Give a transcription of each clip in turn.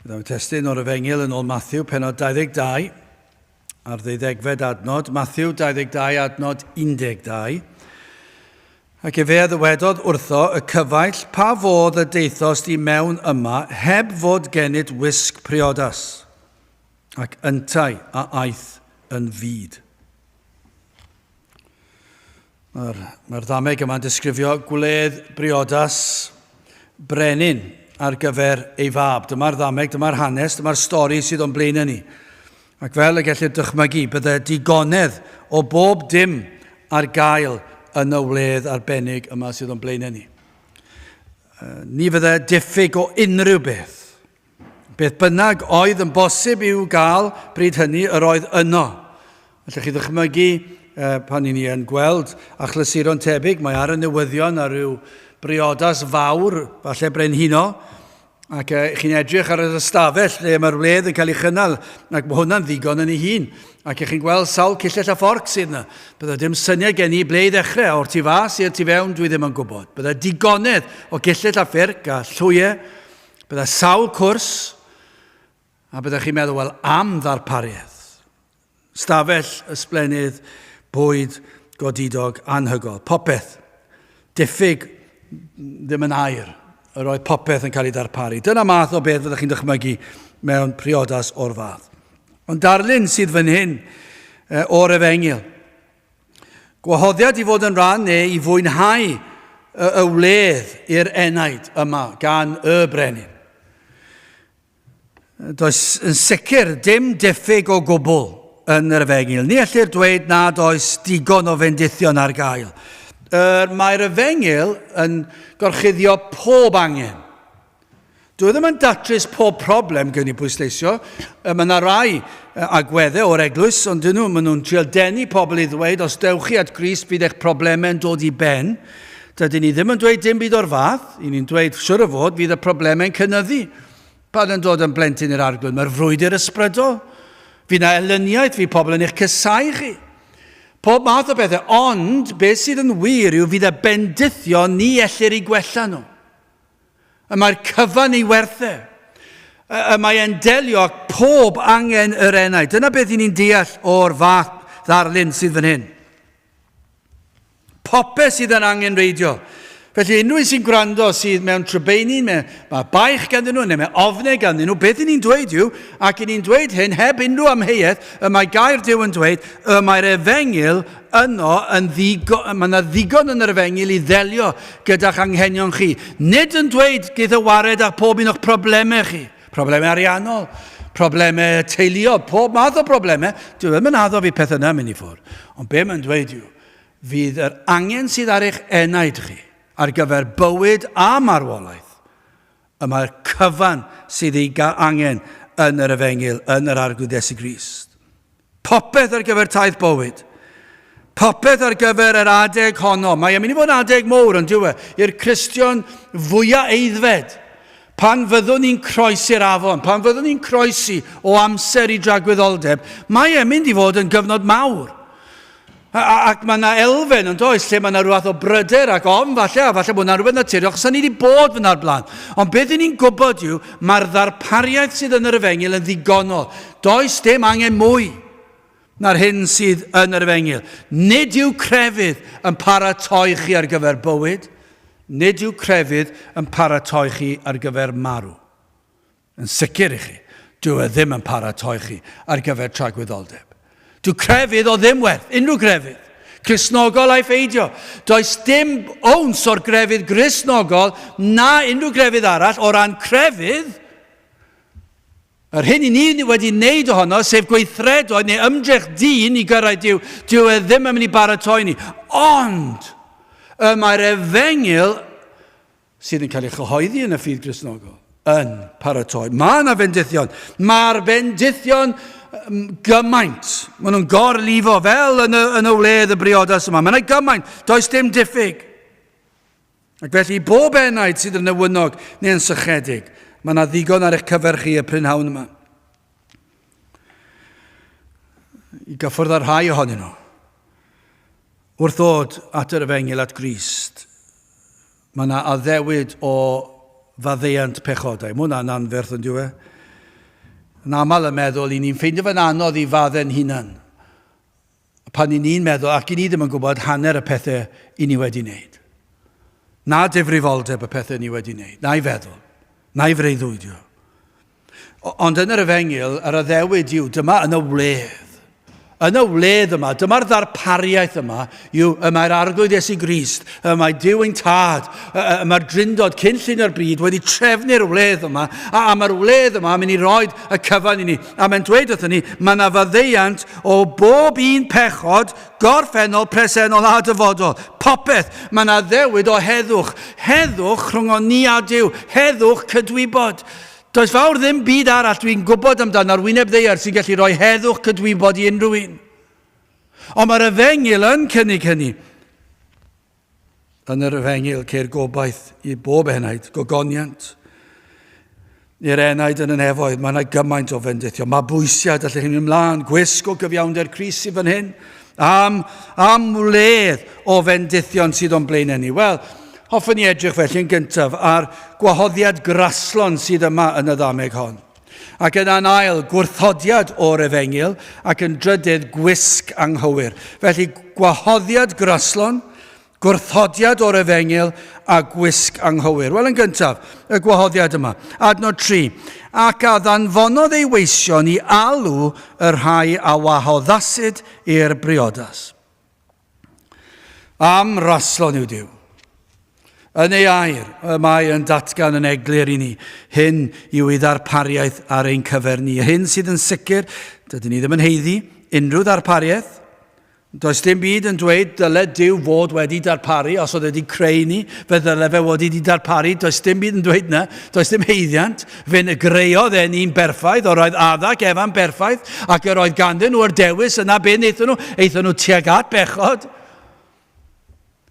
Byddai'n testun o'r Efengyl yn ôl Matthew, penod 22, a'r ddeuddegfed adnod, Matthew 22, adnod 12. Ac efe a ddywedodd wrtho y cyfaill, pa fodd y deithost i mewn yma heb fod gennyt wisg priodas? Ac yntau a aeth yn fud. Mae'r mae ddameg yma'n disgrifio gwledd briodas brenin ar gyfer ei fab. Dyma'r ddameg, dyma'r hanes, dyma'r stori sydd o'n blaenau ni. Ac fel y gellir dychmygu, bydde digonedd o bob dim ar gael yn y wledd arbennig yma sydd o'n blaenau ni. Ni fydde diffyg o unrhyw beth. Beth bynnag oedd yn bosib i'w gael bryd hynny, yr oedd yno. Allwch chi ddychmygu eh, pan i ni yn gweld achlysuron tebyg, mae ar y newyddion ar ryw briodas fawr, falle brenhinol, ac eh, chi'n edrych ar yr ystafell lle mae'r wledd yn cael ei chynnal, ac mae hwnna'n ddigon yn ei hun. Ac chi'n gweld sawl cillell a fforc sydd yna. Bydde dim syniad gen i ble i ddechrau, o'r tu fas i'r tu fewn, dwi ddim yn gwybod. Bydde digonedd o gillell a ffyrc a llwyau. Bydde sawl cwrs, a byddech chi'n meddwl, wel, am ddarpariaeth. Stafell ysblennydd, bwyd godidog, anhygol, popeth. Diffyg ddim yn air. Yr oedd popeth yn cael ei darparu. Dyna math o beth fyddech chi'n dychmygu mewn priodas o'r fath. Ond darlun sydd fan hyn o'r efengyl. Gwahoddiad i fod yn rhan neu i fwynhau y, y wledd i'r enaid yma gan y brenin. Does yn sicr dim diffyg o gwbl yn yr efengyl. Ni ellir dweud nad oes digon o fendithion ar gael. Mae'r efengyl yn gorchuddio pob angen. Dwi e ddim yn datrys pob problem, gen i pwysleisio. Mae yna rai agweddau o'r eglwys, ond dyn nhw, maen nhw'n trial denu pobl i ddweud, os dewch chi at Grist, bydd eich problemau'n dod i ben. Dydyn ni ddim yn dweud dim byd o'r fath. I ni'n dweud, siwr o fod, fydd y problemau'n cynyddu. Pan yn dod yn blentyn i'r arglwydd, mae'r frwydr ysbrydol. Fydd yna elyniaeth, fydd pobl yn eich cysau chi. Pob math o bethau, ond beth sydd yn wir yw fydd y bendithion ni ellir eu gwella nhw. Y mae'r cyfan ei werth e. Y mae e'n delio â pob angen yr enaid. Dyna beth i ni'n deall o'r fath ddarlun sydd fan hyn. Popeth sydd yn angenrheidiol. Felly unrhyw un sy'n gwrando sydd mewn trybeini, mae, mae baich ganddyn nhw, neu mae ofnau ganddyn nhw, beth i ni'n dweud yw, ac i ni'n dweud hyn heb unrhyw amheuaeth, y mae gair Duw yn dweud, y mae'r efengyl yno yn ddigon, mae yna ddigon yn yr efengyl i ddelio gyda'ch anghenion chi. Nid yn dweud geith y wared â pob un o'ch problemau chi. Problemau ariannol, problemau teuluol, pob math o problemau. Dwi ddim yn addo fi pethau yna mynd i ffwrdd. Ond be mae'n dweud yw, fydd yr angen sydd ar eich enaid chi ar gyfer bywyd a marwolaeth, y mae'r cyfan sydd ei angen yn yr efengyl, yn yr Arglwydd Iesu Grist. Popeth ar gyfer taith bywyd. Popeth ar gyfer yr adeg honno. Mae e'n mynd i fod yn adeg mowr, ond dyw e, i'r Cristion fwyaf eiddfed. Pan fyddwn ni'n croesi'r afon, pan fyddwn ni'n croesi o amser i dragwyddoldeb, mae e'n mynd i fod yn gyfnod mawr. Ac mae yna elfen yn does, lle mae yna rhywbeth o bryder ac ofn falle, a falle bod yna rhywbeth naturiol, achos ni wedi bod fyna'r blaen. Ond beth i ni'n gwybod yw, mae'r ddarpariaeth sydd yn yr efengyl yn ddigonol. Does dim angen mwy na'r hyn sydd yn yr efengyl. Nid yw crefydd yn paratoi chi ar gyfer bywyd, nid yw crefydd yn paratoi chi ar gyfer marw. Yn sicr i chi, dyw e ddim yn paratoi chi ar gyfer tragwyddoldeb. Dyw crefydd o ddim werth, unrhyw grefydd. Cristnogol a'i pheidio. Does dim owns o'r grefydd Gristnogol na unrhyw grefydd arall o ran crefydd. Yr hyn i ni wedi wneud ohono, sef gweithredoedd neu ymdrech dyn i gyrraedd Duw, dyw e ddim yn mynd i baratoi ni. Ond, y mae'r efengyl sydd yn cael ei chyhoeddi yn y ffydd Gristnogol, yn paratoi. Mae yna fendithion. Mae'r bendithion gymaint. Maen nhw'n gorlifo fel yn y, yn y wledd y briodas yma. Mae yna gymaint. Does dim diffyg. Ac felly, bob enaid sydd yn newynog neu'n sychedig, mae yna ddigon ar eich cyfer chi y prynhawn yma. I gyffwrdd â rhai ohonyn nhw. Wrth ddod at yr efengyl at Grist, mae yna addewid o faddeuant pechodau. Mae hwnna'n anferth yn diwe. Yn aml yn meddwl, i ni'n ffeindio fe'n anodd i faddau'n hunan. Pan i ni'n meddwl, ac i ni ddim yn gwybod hanner y pethau i ni wedi wneud. Na difrifoldeb y pethau ni wedi wneud, na'i feddwl, na'i freuddwydio. Ond yn yr efengyl, yr addewid yw, dyma yn y wledd. Yn y wledd yma, dyma'r ddarpariaeth yma, yw y mae'r Arglwydd Iesu Grist, y mae Duw ein Tad, y, y mae'r Drindod cyn llunio'r byd wedi trefnu'r wledd yma, a, a mae'r wledd yma yn mynd i roi y cyfan i ni. A mae'n dweud wrthyn ni, mae yna faddeuant o bob un pechod, gorffennol, presennol a dyfodol. Popeth. Mae yna addewid o heddwch. Heddwch rhwng o ni a Duw. Heddwch cydwybod. Does fawr ddim byd arall dwi'n gwybod amdano ar wyneb ddaear sy'n gallu rhoi heddwch cydwybod i unrhyw un. Ond mae'r efengyl yn cynnig hynny. Yn yr efengyl ceir gobaith i bob enaid, gogoniant. I'r enaid yn y nefoedd, mae yna gymaint o fendithio. Mae bwysiad, allech chi'n mynd ymlaen, gwisg o gyfiawnder Crist sydd fan hyn. Am, am wledd o fendithion sydd o'n blaenau ni. Wel, hoffwn ni edrych felly yn gyntaf ar gwahoddiad graslon sydd yma yn y ddameg hon. Ac yna'n ail, gwrthodiad o'r efengyl, ac yn drydydd, gwisg anghywir. Felly, gwahoddiad graslon, Gwrthodiad o'r efengyl a gwisg anghywir. Wel, yn gyntaf, y gwahoddiad yma. Adnod 3. Ac a ddanfonodd ei weision i alw y rhai a wahoddasid i'r briodas. Am raslon yw Duw. Yn ei air, y mae yn datgan yn eglur i ni. Hyn yw ei ddarpariaeth ar ein cyfer ni. Hyn sydd yn sicr, dydyn ni ddim yn haeddu unrhyw ddarpariaeth. Does dim byd yn dweud dyle Duw fod wedi darparu, os oedd wedi creu ni, fe ddyle fe wedi di darparu, does dim byd yn dweud na, does dim haeddiant, fe'n greodd e ni'n berffaith, o'r oedd Adda ac Efa'n berffaith, ac yr oedd ganddyn nhw'r dewis yna, be wnaethon nhw? Aethon nhw tuag at bechod.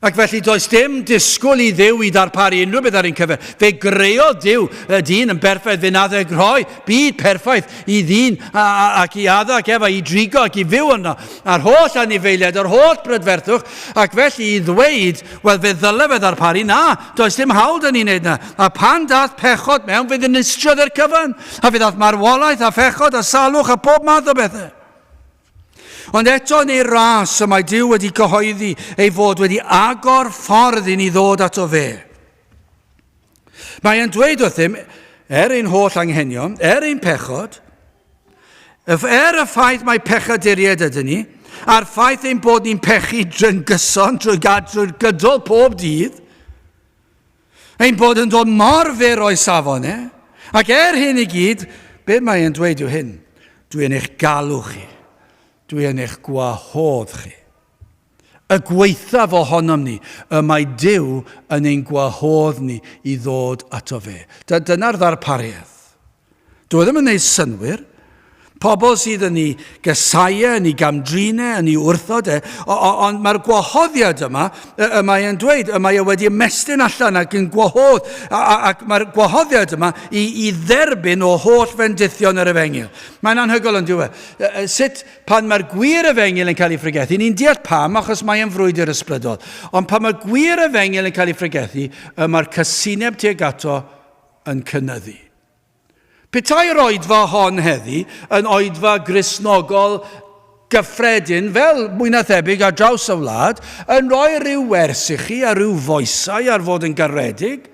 Ac felly does dim disgwyl i Dduw i ddarparu unrhyw beth ar ein cyfer. Fe greodd Duw y dyn yn berffaith, fe nath e rhoi byd perffaith i ddyn a, a, ac i Adda ac Efa i drigo ac i fyw yno. A'r holl anifeiliaid, yr holl brydferthwch, ac felly i ddweud, wel fe ddyle fe ddarparu, na, does dim hawl dyn ni'n neud na. A pan dath pechod mewn, fe ddinistriodd e'r cyfan, a fe ddath marwolaeth a phechod a salwch a pob math o bethau. Ond eto yn ei ras y mae Duw wedi cyhoeddi ei fod wedi agor ffordd i ni ddod ato fe. Mae e'n dweud wrthym, er ein holl anghenion, er ein pechod, er y ffaith mae pechaduriaid ydyn ni, a'r ffaith ein bod ni'n pechu drwy'n gyson drwy drwy'r gydol pob dydd, ein bod yn dod mor fyr o'i safon e, ac er hyn i gyd, be mae e'n dweud yw hyn, dwi yn eich galw chi, dwi yn eich gwahodd chi. Y gwaethaf ohonom ni, y mae Duw yn ein gwahodd ni i ddod ato fe. Dyna'r ddarpariaeth. Dyw e ddim yn gwneud synnwyr. Pobl sydd yn ei gasáu, yn ei gamdrin e, yn ei wrthod e, ond mae'r gwahoddiad yma, y, y mae e'n dweud, y mae e wedi ymestyn allan ac yn gwahodd, ac mae'r gwahoddiad yma i, i dderbyn o holl fendithion yr efengyl. Mae'n anhygoel yn diwedd. E. Sut pan mae'r gwir efengyl yn cael ei phregethu, ni'n deall pam, achos mae e'n frwydr ysbrydol, ond pan mae'r gwir efengyl yn cael ei phregethu, y mae'r casineb tuag ato yn cynyddu. Petai'r oedfa hon heddi yn oedfa Gristnogol gyffredin, fel mwy na thebyg ar draws y wlad, yn rhoi rhyw wers i chi a rhyw foesau ar fod yn garedig,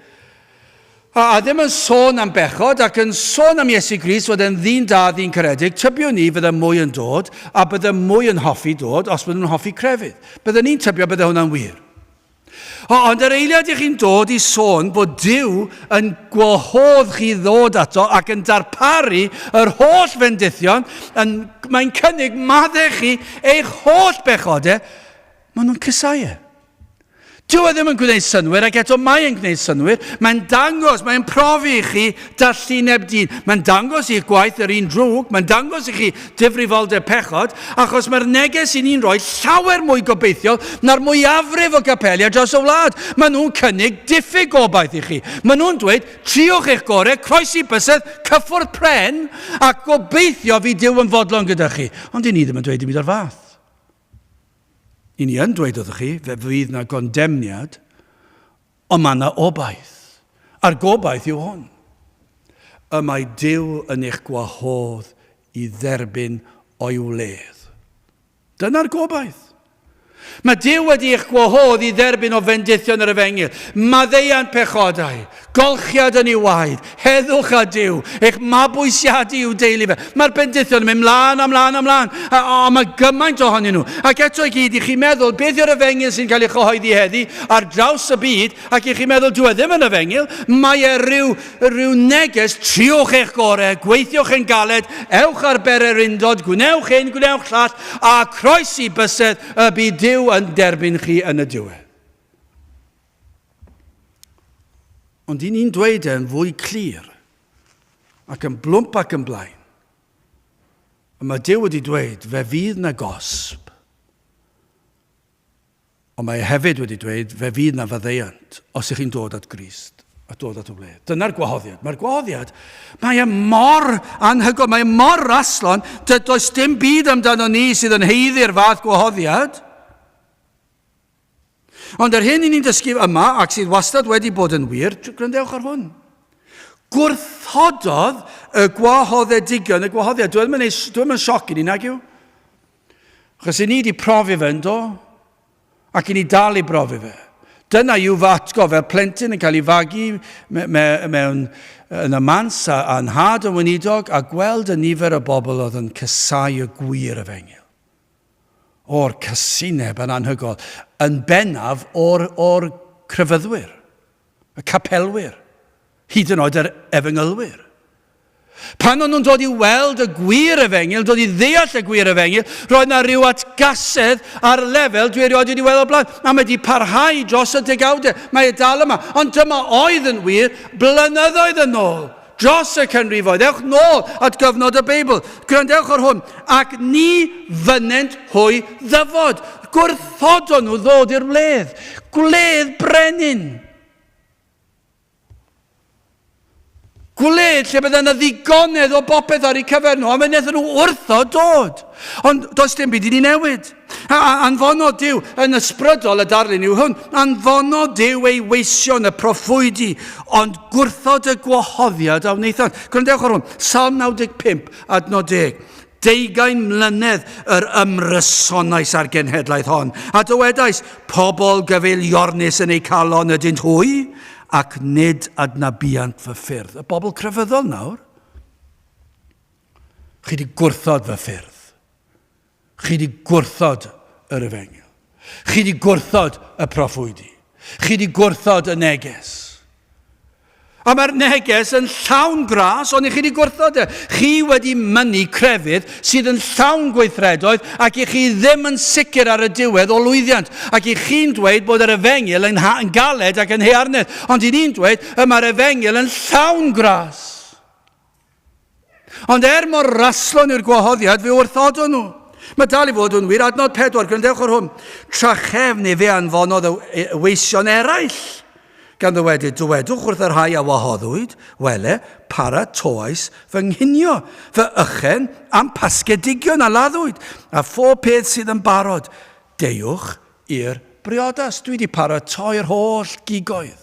a, a ddim yn sôn am bechod ac yn sôn am Iesu Grist fod e'n ddyn da, ddyn caredig, tybiwn ni fydde mwy yn dod a bydde mwy yn hoffi dod os bydden nhw'n hoffi crefydd. Bydden ni'n tybio bydde hwnna'n wir. Ond yr eiliad i chi'n dod i sôn bod Duw yn gwahodd chi ddod ato ac yn darparu yr holl fendithion, yn, mae'n cynnig maddau chi eich holl bechodau, maen nhw'n cysau e. Dyw e ddim yn gwneud synnwyr, ac eto mae e'n gwneud synnwyr. Mae'n dangos, mae'n profi i chi dallineb dyn. Mae'n dangos i'ch gwaith yr un drwg, mae'n dangos i chi difrifoldeb pechod, achos mae'r neges i ni'n rhoi llawer mwy gobeithiol na'r mwyafrif o gapeli ar draws y wlad. Maen nhw'n cynnig diffyg gobaith i chi. Maen nhw'n dweud, triwch eich gorau, croesi bysedd, cyffwrdd pren, a gobeithio fi Duw yn fodlon gyda chi. Ond i ni ddim yn dweud dim byd o'r fath. I ni yn dweud wrthych chi, fe fydd na gondemniad, Ond mae yna obaith. A'r gobaith yw hwn. Y mae Duw yn eich gwahodd i dderbyn o'i wledd. Dyna'r gobaith. Mae Duw wedi eich gwahodd i dderbyn o fendithion yr efengyl, maddeuant pechodau, golchiad yn ei waed, heddwch â Duw, eich mabwysiadu i'w deulu fe. Mae'r bendithion yn mynd mlaen a mlaen a mlaen, a, a, a mae gymaint ohonyn nhw. Ac eto i gyd, i chi meddwl, beth yw'r efengyl sy'n cael ei chyhoeddi heddi ar draws y byd, ac i chi meddwl, dyw e ddim yn efengyl, mae e rhyw Rhyw neges, triwch eich gorau, gweithiwch yn galed, ewch ar bererindod, gwnewch hyn, gwnewch llall, a croesi bysedd y bydd Duw yn derbyn chi yn y diwedd. Ond i ni'n dweud e'n fwy clir, ac yn blwmp ac yn blaen. Y mae Duw wedi dweud, fe fydd na gosb. Ond mae e hefyd wedi dweud, fe fydd na faddeuant os ych chi'n dod at Grist a dod at y wledd. Dyna'r gwahoddiad. Mae'r gwahoddiad, mae e mor anhygoel, mae e mor raslon, does dim byd amdano ni sydd yn heiddi'r fath gwahoddiad. Ond yr hyn i ni'n dysgu yma, ac sydd wastad wedi bod yn wir, gwrandewch ar hwn. Gwrthododd y gwahoddedigion y gwahoddiad. Dwi ddim yn sioc i ni, nag yw? Achos i ni wedi profi fe, ynddo? Ac i ni dal i brofi fe. Dyna yw fy atgof fel plentyn yn cael ei fagu me, me, mewn yn y mans a, a nhad yn weinidog a gweld y nifer o bobl oedd yn cysau y gwir efengyl. O'r casineb yn anhygol, yn bennaf o'r, or crefyddwyr, y capelwyr, hyd yn oed yr efengylwyr. Pan o'n nhw'n dod i weld y gwir efengyl, dod i ddeall y gwir efengyl, roedd na rhyw atgasedd ar lefel dwi erioed wedi weld o'r blaen. A mae wedi parhau dros y degawdau. Mae e dal yma. Ond dyma oedd yn wir blynyddoedd yn ôl, dros y canrifoedd. Ewch nôl at gyfnod y Beibl. Gwrandewch ar hwn. Ac ni fynnent hwy ddyfod. Gwrthodon nhw ddod i'r wledd. Gwledd brenin. Gwled lle bydde yna ddigonedd o bopeth ar eu cyfer nhw, a fe wnaethon nhw wrthod dod. Ond does dim byd i ni newid. A, a anfonodd Duw, yn ysbrydol y darlun yw hwn, anfonodd Duw ei weision y proffwydi, ond gwrthod y gwahoddiad a wnaethant. Gwrandewch ar hwn, Salm 95, adnod 10. Deugain mlynedd yr ymrysonais ar genhedlaeth hon, a dywedais, pobl gyfeiliornus yn eu calon ydynt hwy, ac nid adnabuant fy ffyrdd. Y bobl crefyddol nawr. Chi wedi gwrthod fy ffyrdd. Chi wedi gwrthod yr efengyl. Chi wedi gwrthod y proffwydi. Chi wedi gwrthod y neges. A mae'r neges yn llawn gras, ond i chi wedi gwrthod e. Chi wedi mynnu crefydd sydd yn llawn gweithredoedd ac i chi ddim yn sicr ar y diwedd o lwyddiant. Ac i chi'n dweud bod yr efengyl yn, yn galed ac yn hearnedd. Ond i ni'n dweud y mae'r efengyl yn llawn gras. Ond er mor raslon yw'r gwahoddiad, fe wrthodon nhw. Mae dal i fod yn wir. Adnod 4, gwrandewch ar hwn. Trachefn efe anfonodd y weision eraill, gan ddywedyd, dywedwch wrth y rhai a wahoddwyd, wele, paratoais fy nghinio, fy ychen a'm pasgedigion a laddwyd, a phob peth sydd yn barod. Deuwch i'r briodas. Dwi wedi paratoi'r holl gigoedd.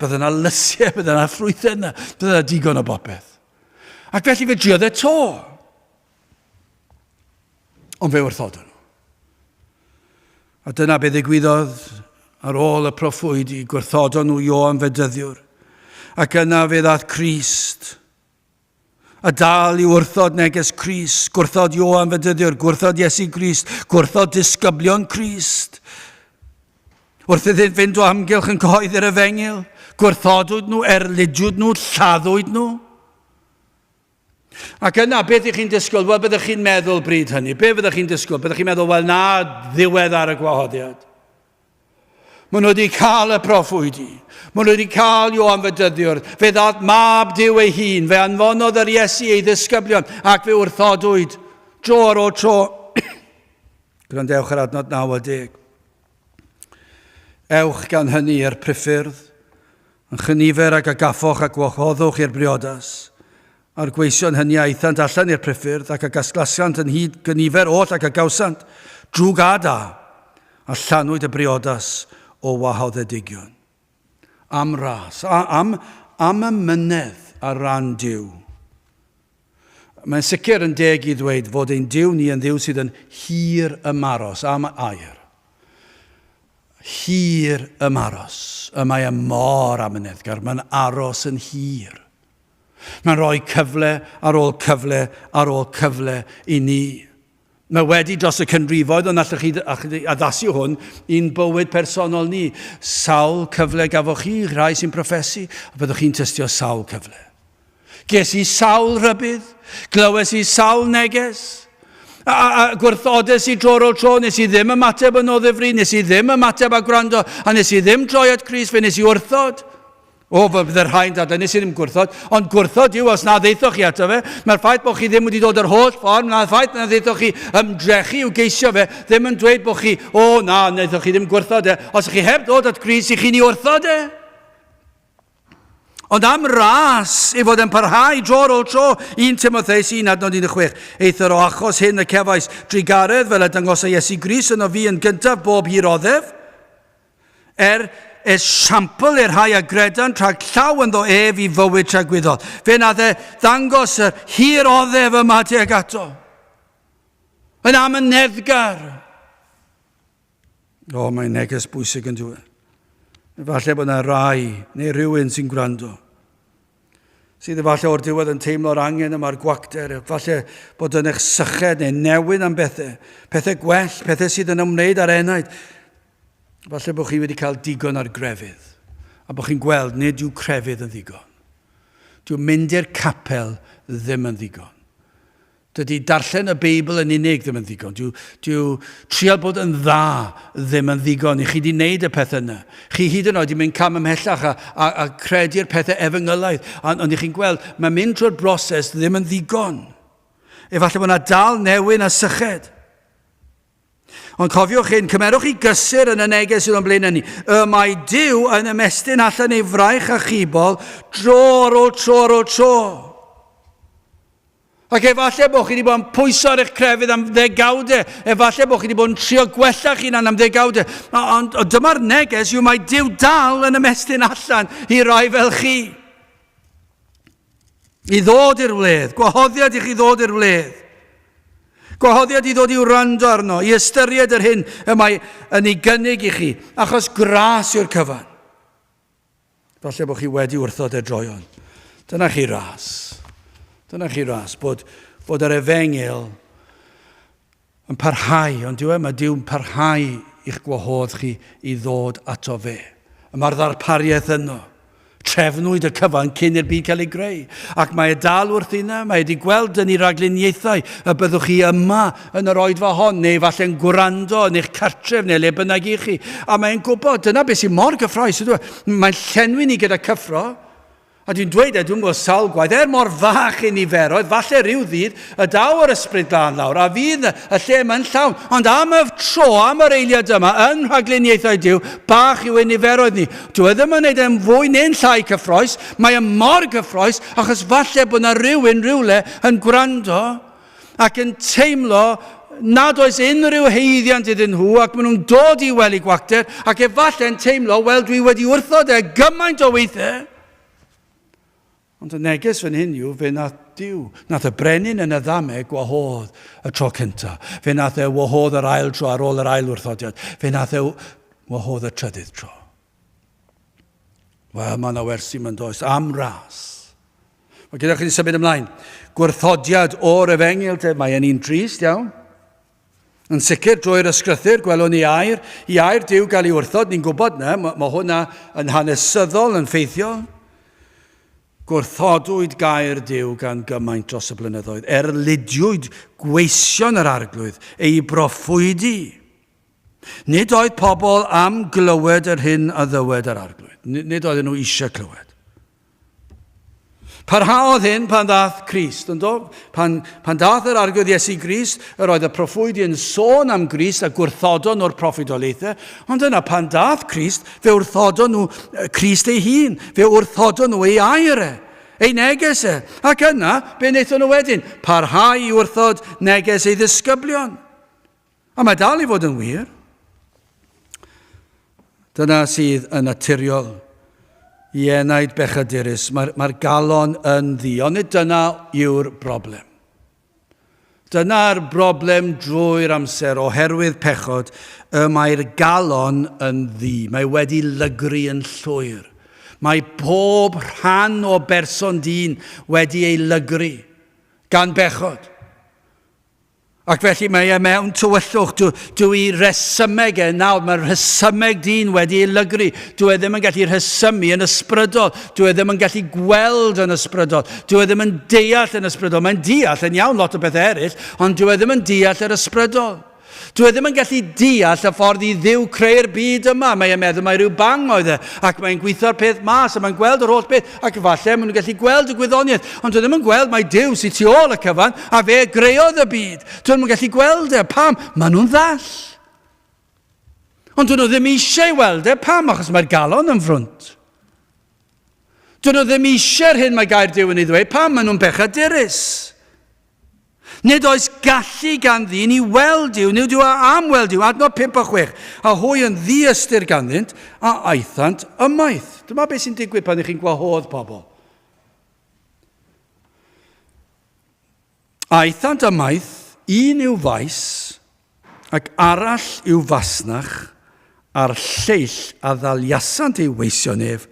Bydde yna lysiau, bydde yna ffrwythau yna, bydde yna digon o bopeth. Ac felly fe driodd e to. Ond fe wrthodon nhw. A dyna be ddigwyddodd ar ôl y proffwydi, gwrthodon nhw Ioan Fedyddiwr. Ac yna fe ddaeth Crist. A dal i wrthod neges Crist, gwrthod Ioan Fedyddiwr, gwrthod Iesu Grist, gwrthod disgyblion Crist. Wrth iddynt fynd o amgylch yn cyhoeddi'r efengyl, gwrthodwyd nhw, erlidiwyd nhw, lladdwyd nhw. Ac yna, beth ych chi'n disgwyl? Wel, byddwch chi'n meddwl bryd hynny. Be fyddwch chi'n disgwyl? Byddwch chi'n meddwl, wel na, ddiwedd ar y gwahoddiad. Maen nhw wedi cael y proffwydi. Maen nhw wedi cael Ioan Fedyddiwr. Fe ddaeth mab Duw ei hun. Fe anfonodd yr Iesu ei ddisgyblion ac fe wrthodwyd dro ar ôl tro. Gwrandewch ar adnod 9 a 10. Ewch gan hynny i'r priffyrdd, yn chynifer ag a gaffoch a gwahoddwch i'r briodas. A'r gweision hynny a aethant allan i'r priffyrdd ac a gasglasant yn hyd gynifer oll ac a gawsant, drwg a da, a llanwyd y briodas o wahoddedigion. Am ras, a, am, am y mynedd. ar ran Duw. Mae'n sicr yn deg i ddweud fod ein Duw ni yn Dduw sydd yn hir ymaros am air. Hir ymaros. Y mae e mor amyneddgar, mae'n aros yn hir. Mae'n rhoi cyfle ar ôl cyfle ar ôl cyfle i ni. Mae wedi dros y canrifoedd, ond allwch chi addasu hwn i'n bywyd personol ni. Sawl cyfle gafoch chi, rhai sy'n proffesu, a byddwch chi'n tystio sawl cyfle. Ges i sawl rhybudd, glywes i sawl neges, a, a, a gwrthodes i dro ar ôl tro, nes i ddim ymateb yn o ddifri, nes i ddim ymateb a gwrando, a nes i ddim troi at Crist, fe nes i wrthod. O, fe fydde rhai'n dadlau, nes i ddim gwrthod, ond gwrthod yw os na ddeithoch chi ato fe. Mae'r ffaith bod chi ddim wedi dod yr holl ffordd, mae'r ffaith na ddeithoch chi ymdrechu i'w geisio fe, ddim yn dweud bod chi, o na, wnaethoch chi ddim gwrthod e. Os ych chi heb ddod at Grist, ych chi'n ei wrthod e. Ond am ras ei fod yn parhau dro ar ôl tro, 1 Timotheus 1 adnod 16. Eithr o achos hyn y cefais drugaredd fel y dangosai Iesu Grist yno fi yn gyntaf bob hir oddef, Er esiampl i'r rhai a gredant rhag llaw ynddo ef i fywyd tragwyddol. Fe nath e ddangos yr hir oddef yma tuag ato. Yn amyneddgar. O, mae'n neges bwysig yn dweud. Efallai bod yna rai neu rhywun sy'n gwrando sydd efallai o'r diwedd yn teimlo'r angen yma'r gwacter, efallai bod yn eich syched neu newyn am bethau, pethau gwell, pethau sydd yn ymwneud â'r enaid. Falle bod chi wedi cael digon ar grefydd, a bod chi'n gweld nid yw crefydd yn ddigon. Dyw mynd i'r capel ddim yn ddigon. Dydy darllen y Beibl yn unig ddim yn ddigon. Dyw, dyw trial bod yn dda ddim yn ddigon. I chi wedi wneud y pethau yna. Chi hyd yn oed wedi mynd cam ymhellach a, a, a credu'r pethau efengylaidd. Ond, ond i chi'n gweld, mae mynd trwy'r broses ddim yn ddigon. Efallai bod yna dal newyn a syched. Ond cofiwch hyn, cymerwch i gysur yn y neges sydd o'n blaenau ni. Y mae Duw yn ymestyn allan ei fraich achubol dro ar ôl tro ar ôl tro. Ac efallai bod chi wedi bod yn pwyso ar eich crefydd am ddegawdau. Efallai bod chi wedi bod yn trio gwella'ch hunan am ddegawdau. Ond, ond dyma'r neges yw mae Duw dal yn ymestyn allan i rai fel chi. I ddod i'r wledd. Gwahoddiad i chi ddod i'r wledd. Gwahoddiad i ddod i wrando arno, i ystyried yr hyn y mae yn ei gynnig i chi, achos gras yw'r cyfan. Falle bod chi wedi wrthod e droion. Dyna chi ras. Dyna chi ras, bod, bod yr efengyl yn parhau, ond dyw e, mae Duw'n parhau i'ch gwahodd chi i ddod ato fe. Y mae'r ddarpariaeth yno. Trefnwyd y cyfan cyn i'r byd cael ei greu. Ac mae e dal wrth yna, mae wedi gweld yn ei ragluniaethau y byddwch chi yma yn yr oedfa hon, neu falle'n gwrando yn eich cartref neu le bynnag i chi. A mae'n gwybod, dyna beth sy'n mor gyffroes, ydw e? Mae'n llenwi ni gyda cyffro. A dwi'n dweud e, dwi'n gwybod sawl gwaith, er mor fach i niferoedd, falle rhyw ddydd y daw yr ysbryd glân lawr, a fydd y lle yma'n llawn. Ond am y tro, am yr eiliad yma, yn rhagluniaethau Duw, bach yw ein niferoedd ni. Dyw e ddim yn gwneud e'n fwy neu'n llai cyffroes, mae e mor gyffroes, achos falle bod yna rhywun rhywle yn gwrando ac yn teimlo nad oes unrhyw haeddiant iddyn nhw ac maen nhw'n dod i wely gwacter ac efallai'n teimlo, wel dwi wedi wrthod e gymaint o weithiau. Ond y neges fan hyn yw, fe nath Duw, nath y brenin yn y ddameg gwahodd y tro cyntaf. Fe nath e wahodd yr ail tro ar ôl yr ail wrthodiad. Fe nath e wahodd y trydydd tro. Wel, mae yna wersi mae'n does, am ras. Mae gyda chi symud ymlaen. Gwrthodiad o'r efengyl, te, mae e'n un trist iawn. Yn sicr, drwy'r ysgrythyr, gwelwn ni air, i air Duw gael ei wrthod, ni'n gwybod na, mae, mae hwnna yn hanesyddol, yn ffeithiol. Gwrthodwyd gair Duw gan gymaint dros y blynyddoedd. Erlidiwyd gweision yr arglwydd, ei broffwydi. Nid oedd pobl am glywed yr hyn a ddywed yr arglwydd. Nid oedden nhw eisiau clywed. Parhaodd hyn pan ddaeth Crist, yn do? Pan, pan dath yr arglwydd Iesu Grist, yr oedd y proffwydi yn sôn am Grist a gwrthodon nhw'r proffwydoliaethau, ond yna pan dath Crist, fe wrthodon nhw Crist ei hun, fe wrthodon nhw ei air e, ei neges e. Ac yna, be wnaethon nhw wedyn? Parhau i wrthod neges ei ddisgyblion. A mae dal i fod yn wir. Dyna sydd yn naturiol. I enaid bechadurus, mae'r mae galon yn ddi, ond nid dyna yw'r broblem. Dyna'r broblem drwy'r amser oherwydd pechod, y mae'r galon yn ddu. Mae wedi lygru yn llwyr. Mae pob rhan o berson dyn wedi ei lygru gan bechod. Ac felly mae e mewn tywyllwch. Dw, dw i resymeg e nawr. Mae rhesymeg dyn wedi ei lygru. Dw e ddim yn gallu rhesymu yn ysbrydol. Dw e ddim yn gallu gweld yn ysbrydol. Dw e ddim yn deall yn ysbrydol. Mae'n deall yn iawn lot o bethau eraill, ond dw e ddim yn deall yr ysbrydol. Dw e ddim yn gallu deall y ffordd i Dduw creu'r byd yma. Mae e'n meddwl mai rhyw bang oedd e, ac mae'n gweithio'r peth mas, a mae'n gweld yr holl beth, ac efallai maen nhw'n gallu gweld y gwyddoniaeth, ond dwi ddim yn gweld mai Duw sydd tu ôl y cyfan, a fe greodd y byd. Dwi ddim yn gallu gweld e. Pam? Maen nhw'n ddall. Ond dyn nhw ddim eisiau weld e. Pam? Achos mae'r galon yn frwnt. Dyn nhw ddim eisiau'r hyn mae gair Duw yn ei ddweud. Pam? Maen nhw'n bechadurus. Nid oes gallu gan ddyn i weld Duw, nid yw am weld Duw, adnod 5 a 6, a hwy yn ddiystyr ganddynt, a aethant ymaith. Dyma beth sy'n digwydd pan ych chi'n gwahodd pobl. Aethant ymaith, un i'w faes, ac arall i'w fasnach, a'r lleill a ddaliasant ei weision ef,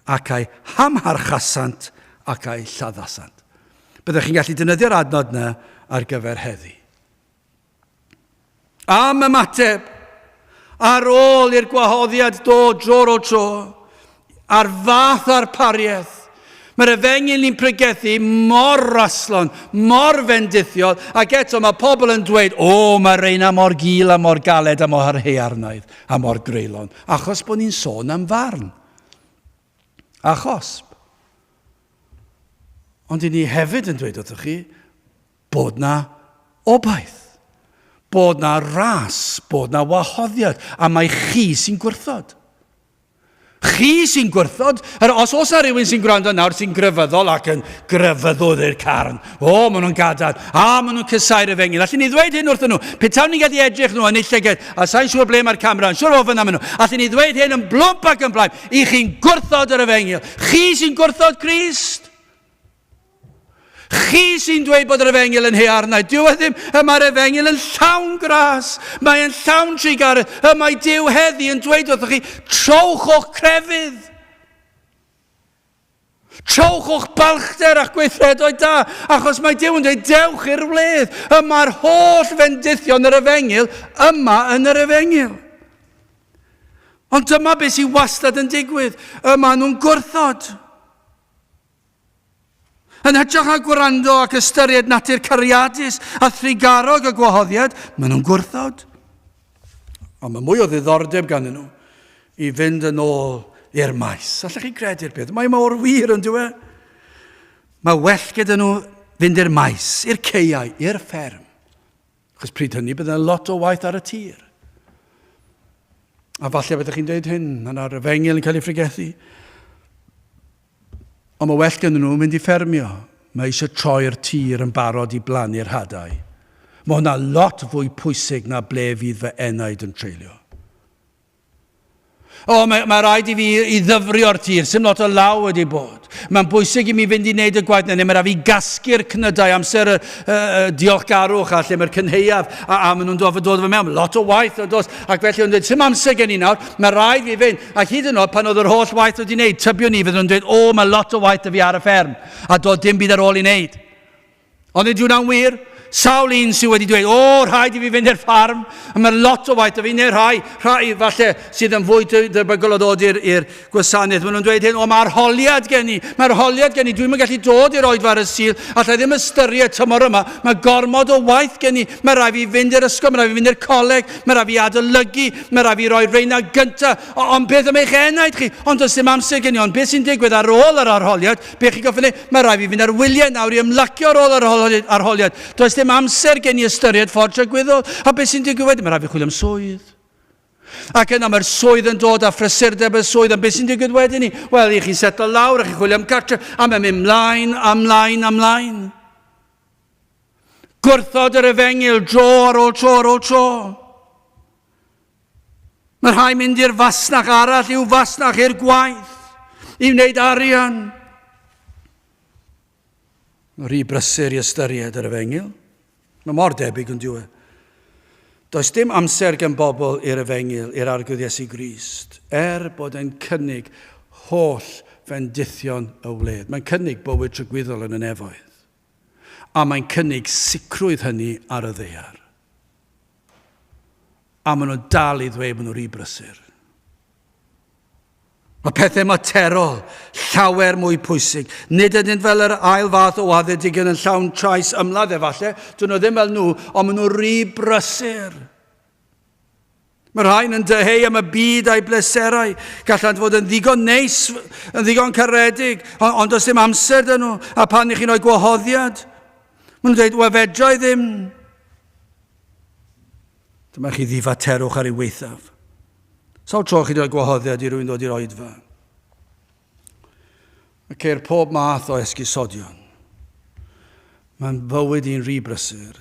ac a'i hamharchasant ac a'i lladdasant. Byddech chi'n gallu defnyddio'r adnod yna ar gyfer heddi. Am ymateb, ar ôl i'r gwahoddiad dod dro ar ôl tro, a'r fath arpariaeth, mae'r efengyl ni'n pregethu mor raslon, mor fendithiol, ac eto mae pobl yn dweud, o, mae reina mor gul a mor galed a mor haearnaidd a mor greulon, achos bod ni'n sôn am farn a chosb. Ond i ni hefyd yn dweud wrthych chi bod na obaith, bod na ras, bod na wahoddiad, a mae chi sy'n gwrthod. Chi sy'n gwrthod. Er, os oes na rhywun sy'n gwrando nawr sy'n grefyddol ac yn grefyddwr i'r carn, o, maen nhw'n gadael, a maen nhw'n cysau'r efengyl. Allen ni ddweud hyn wrthyn nhw, petawn ni'n gallu edrych nhw yn eu llyged, a sa'n siŵr ble mae'r camera, yn siŵr o fyna maen nhw. Allen ni ddweud hyn yn blwmp ac yn blaen, i chi'n gwrthod yr efengyl. Chi sy'n gwrthod Crist. Chi sy'n dweud bod yr efengyl yn hearnau. Dyw e ddim. Y mae'r efengyl yn llawn gras. Mae e'n llawn trugaredd. Y mae Duw heddi yn dweud wrthych chi, trowch o'ch crefydd. Trowch o'ch balchder a'ch gweithredoedd da, achos mae Duw yn dweud, dewch i'r wledd. Y mae'r holl fendithion yr efengyl yma yn yr efengyl. Ond dyma beth sy'n wastad yn digwydd. Y maen nhw'n gwrthod. Yn hytrach na gwrando ac ystyried natur cariadus a thrugarog y gwahoddiad, maen nhw'n gwrthod. Ond mae mwy o ddiddordeb ganddyn nhw i fynd yn ôl i'r maes. Allech chi gredu'r peth? Mae mor wir yn dweud. Mae well gyda nhw fynd i'r maes, i'r ceiau, i'r fferm. Achos pryd hynny bydd yna lot o waith ar y tir. A falle byddwch chi'n dweud hyn, mae yna'r efengyl yn cael ei phregethu. Ond mae well gen nhw mynd i ffermio. Mae eisiau troi'r tir yn barod i blannu'r hadau. Mae hwnna lot fwy pwysig na ble fydd fy enaid yn treulio. O, mae, mae rhaid i fi i ddyfrio'r tir, sy'n lot o law wedi bod. Mae'n bwysig i mi fynd i wneud y gwaith neu mae rhaid fi gasgu'r cnydau amser y, y, y diolchgarwch a lle mae'r cynheuaf a, a maen nhw'n dod, dod fy mewn. Lot o waith yn dos. Ac felly o'n dweud, sy'n amser gen i nawr, mae rhaid fi fynd. Ac hyd yn oed pan oedd yr holl waith wedi wneud, tybio ni fydden nhw'n dweud, o, mae lot o waith y fi ar y fferm a dod dim byd ar ôl i wneud. Ond nid yw'n wir. Sawl un sydd wedi dweud, o, rhaid i fi fynd i'r ffarm, a mae lot o waith o fi, neu rhai, rhai falle sydd yn fwy debygol o ddod i'r gwasanaeth. Maen nhw'n dweud hyn, o, mae arholiad gen i, mae arholiad gen i, dwi'n mynd gallu dod i'r oedfa ar y Sul, allai ddim ystyried tymor yma, mae gormod o waith gen i, mae rhaid fi fynd i'r ysgol, mae rhaid fi fynd i'r coleg, mae rhaid fi adolygu, mae rhaid fi roi reina gyntaf, ond beth am eich enaid chi? Ond does dim amser gen i, ond beth sy'n digwydd ar ôl yr arholiad? Be chi'n gorfod wneud? Mae rhaid fi fynd ar wyliau nawr i ymlacio ar ôl yr arholiad. Does dim amser gen i ystyried ffordd tragwyddol. A beth sy'n digwydd wedyn? Mae rhaid fi chwilio am swydd. Ac yna mae'r swydd yn dod a phrysurdeb y swydd. Ond beth sy'n digwydd wedyn ni? Wel, i chi'n setlo lawr a chi'n chwilio am gartref. A mae'n mynd mlaen, a mlaen, a mlaen. Gwrthod yr efengyl dro ar ôl tro ar ôl tro. Mae rhai mynd i'r fasnach arall i'w fasnach i'r gwaith. i wneud arian. Mae rhy brysur i ystyried yr efengyl. Mae mor debyg yn diwe. Does dim amser gan bobl i'r efengyl, i'r Arglwydd Iesu Grist, er bod e'n cynnig holl fendithion y wledd. Mae'n cynnig bywyd tragwyddol yn y nefoedd. A mae'n cynnig sicrwydd hynny ar y ddaear. A maen nhw'n dal i ddweud maen nhw'n rhy brysur. Mae pethau materol llawer mwy pwysig. Nid ydynt fel yr ail fath o waddedigion yn llawn trais ymladd efallai. Dyn nhw ddim fel nhw, ond maen nhw rhy brysur. Mae rhain yn dyheu am y byd a'i bleserau. Gallant fod yn ddigon neis, yn ddigon caredig, ond, ond does dim amser dyn nhw. A pan i chi'n rhoi gwahoddiad, maen nhw'n dweud, wel fedra i ddim. Dyma chi ddifaterwch ar ei waethaf. Sawl tro chi wedi rhoi gwahoddiad i rywun ddod i'r oedfa? Mae ceir pob math o esgusodion. Mae'n fywyd i'n rhy brysur.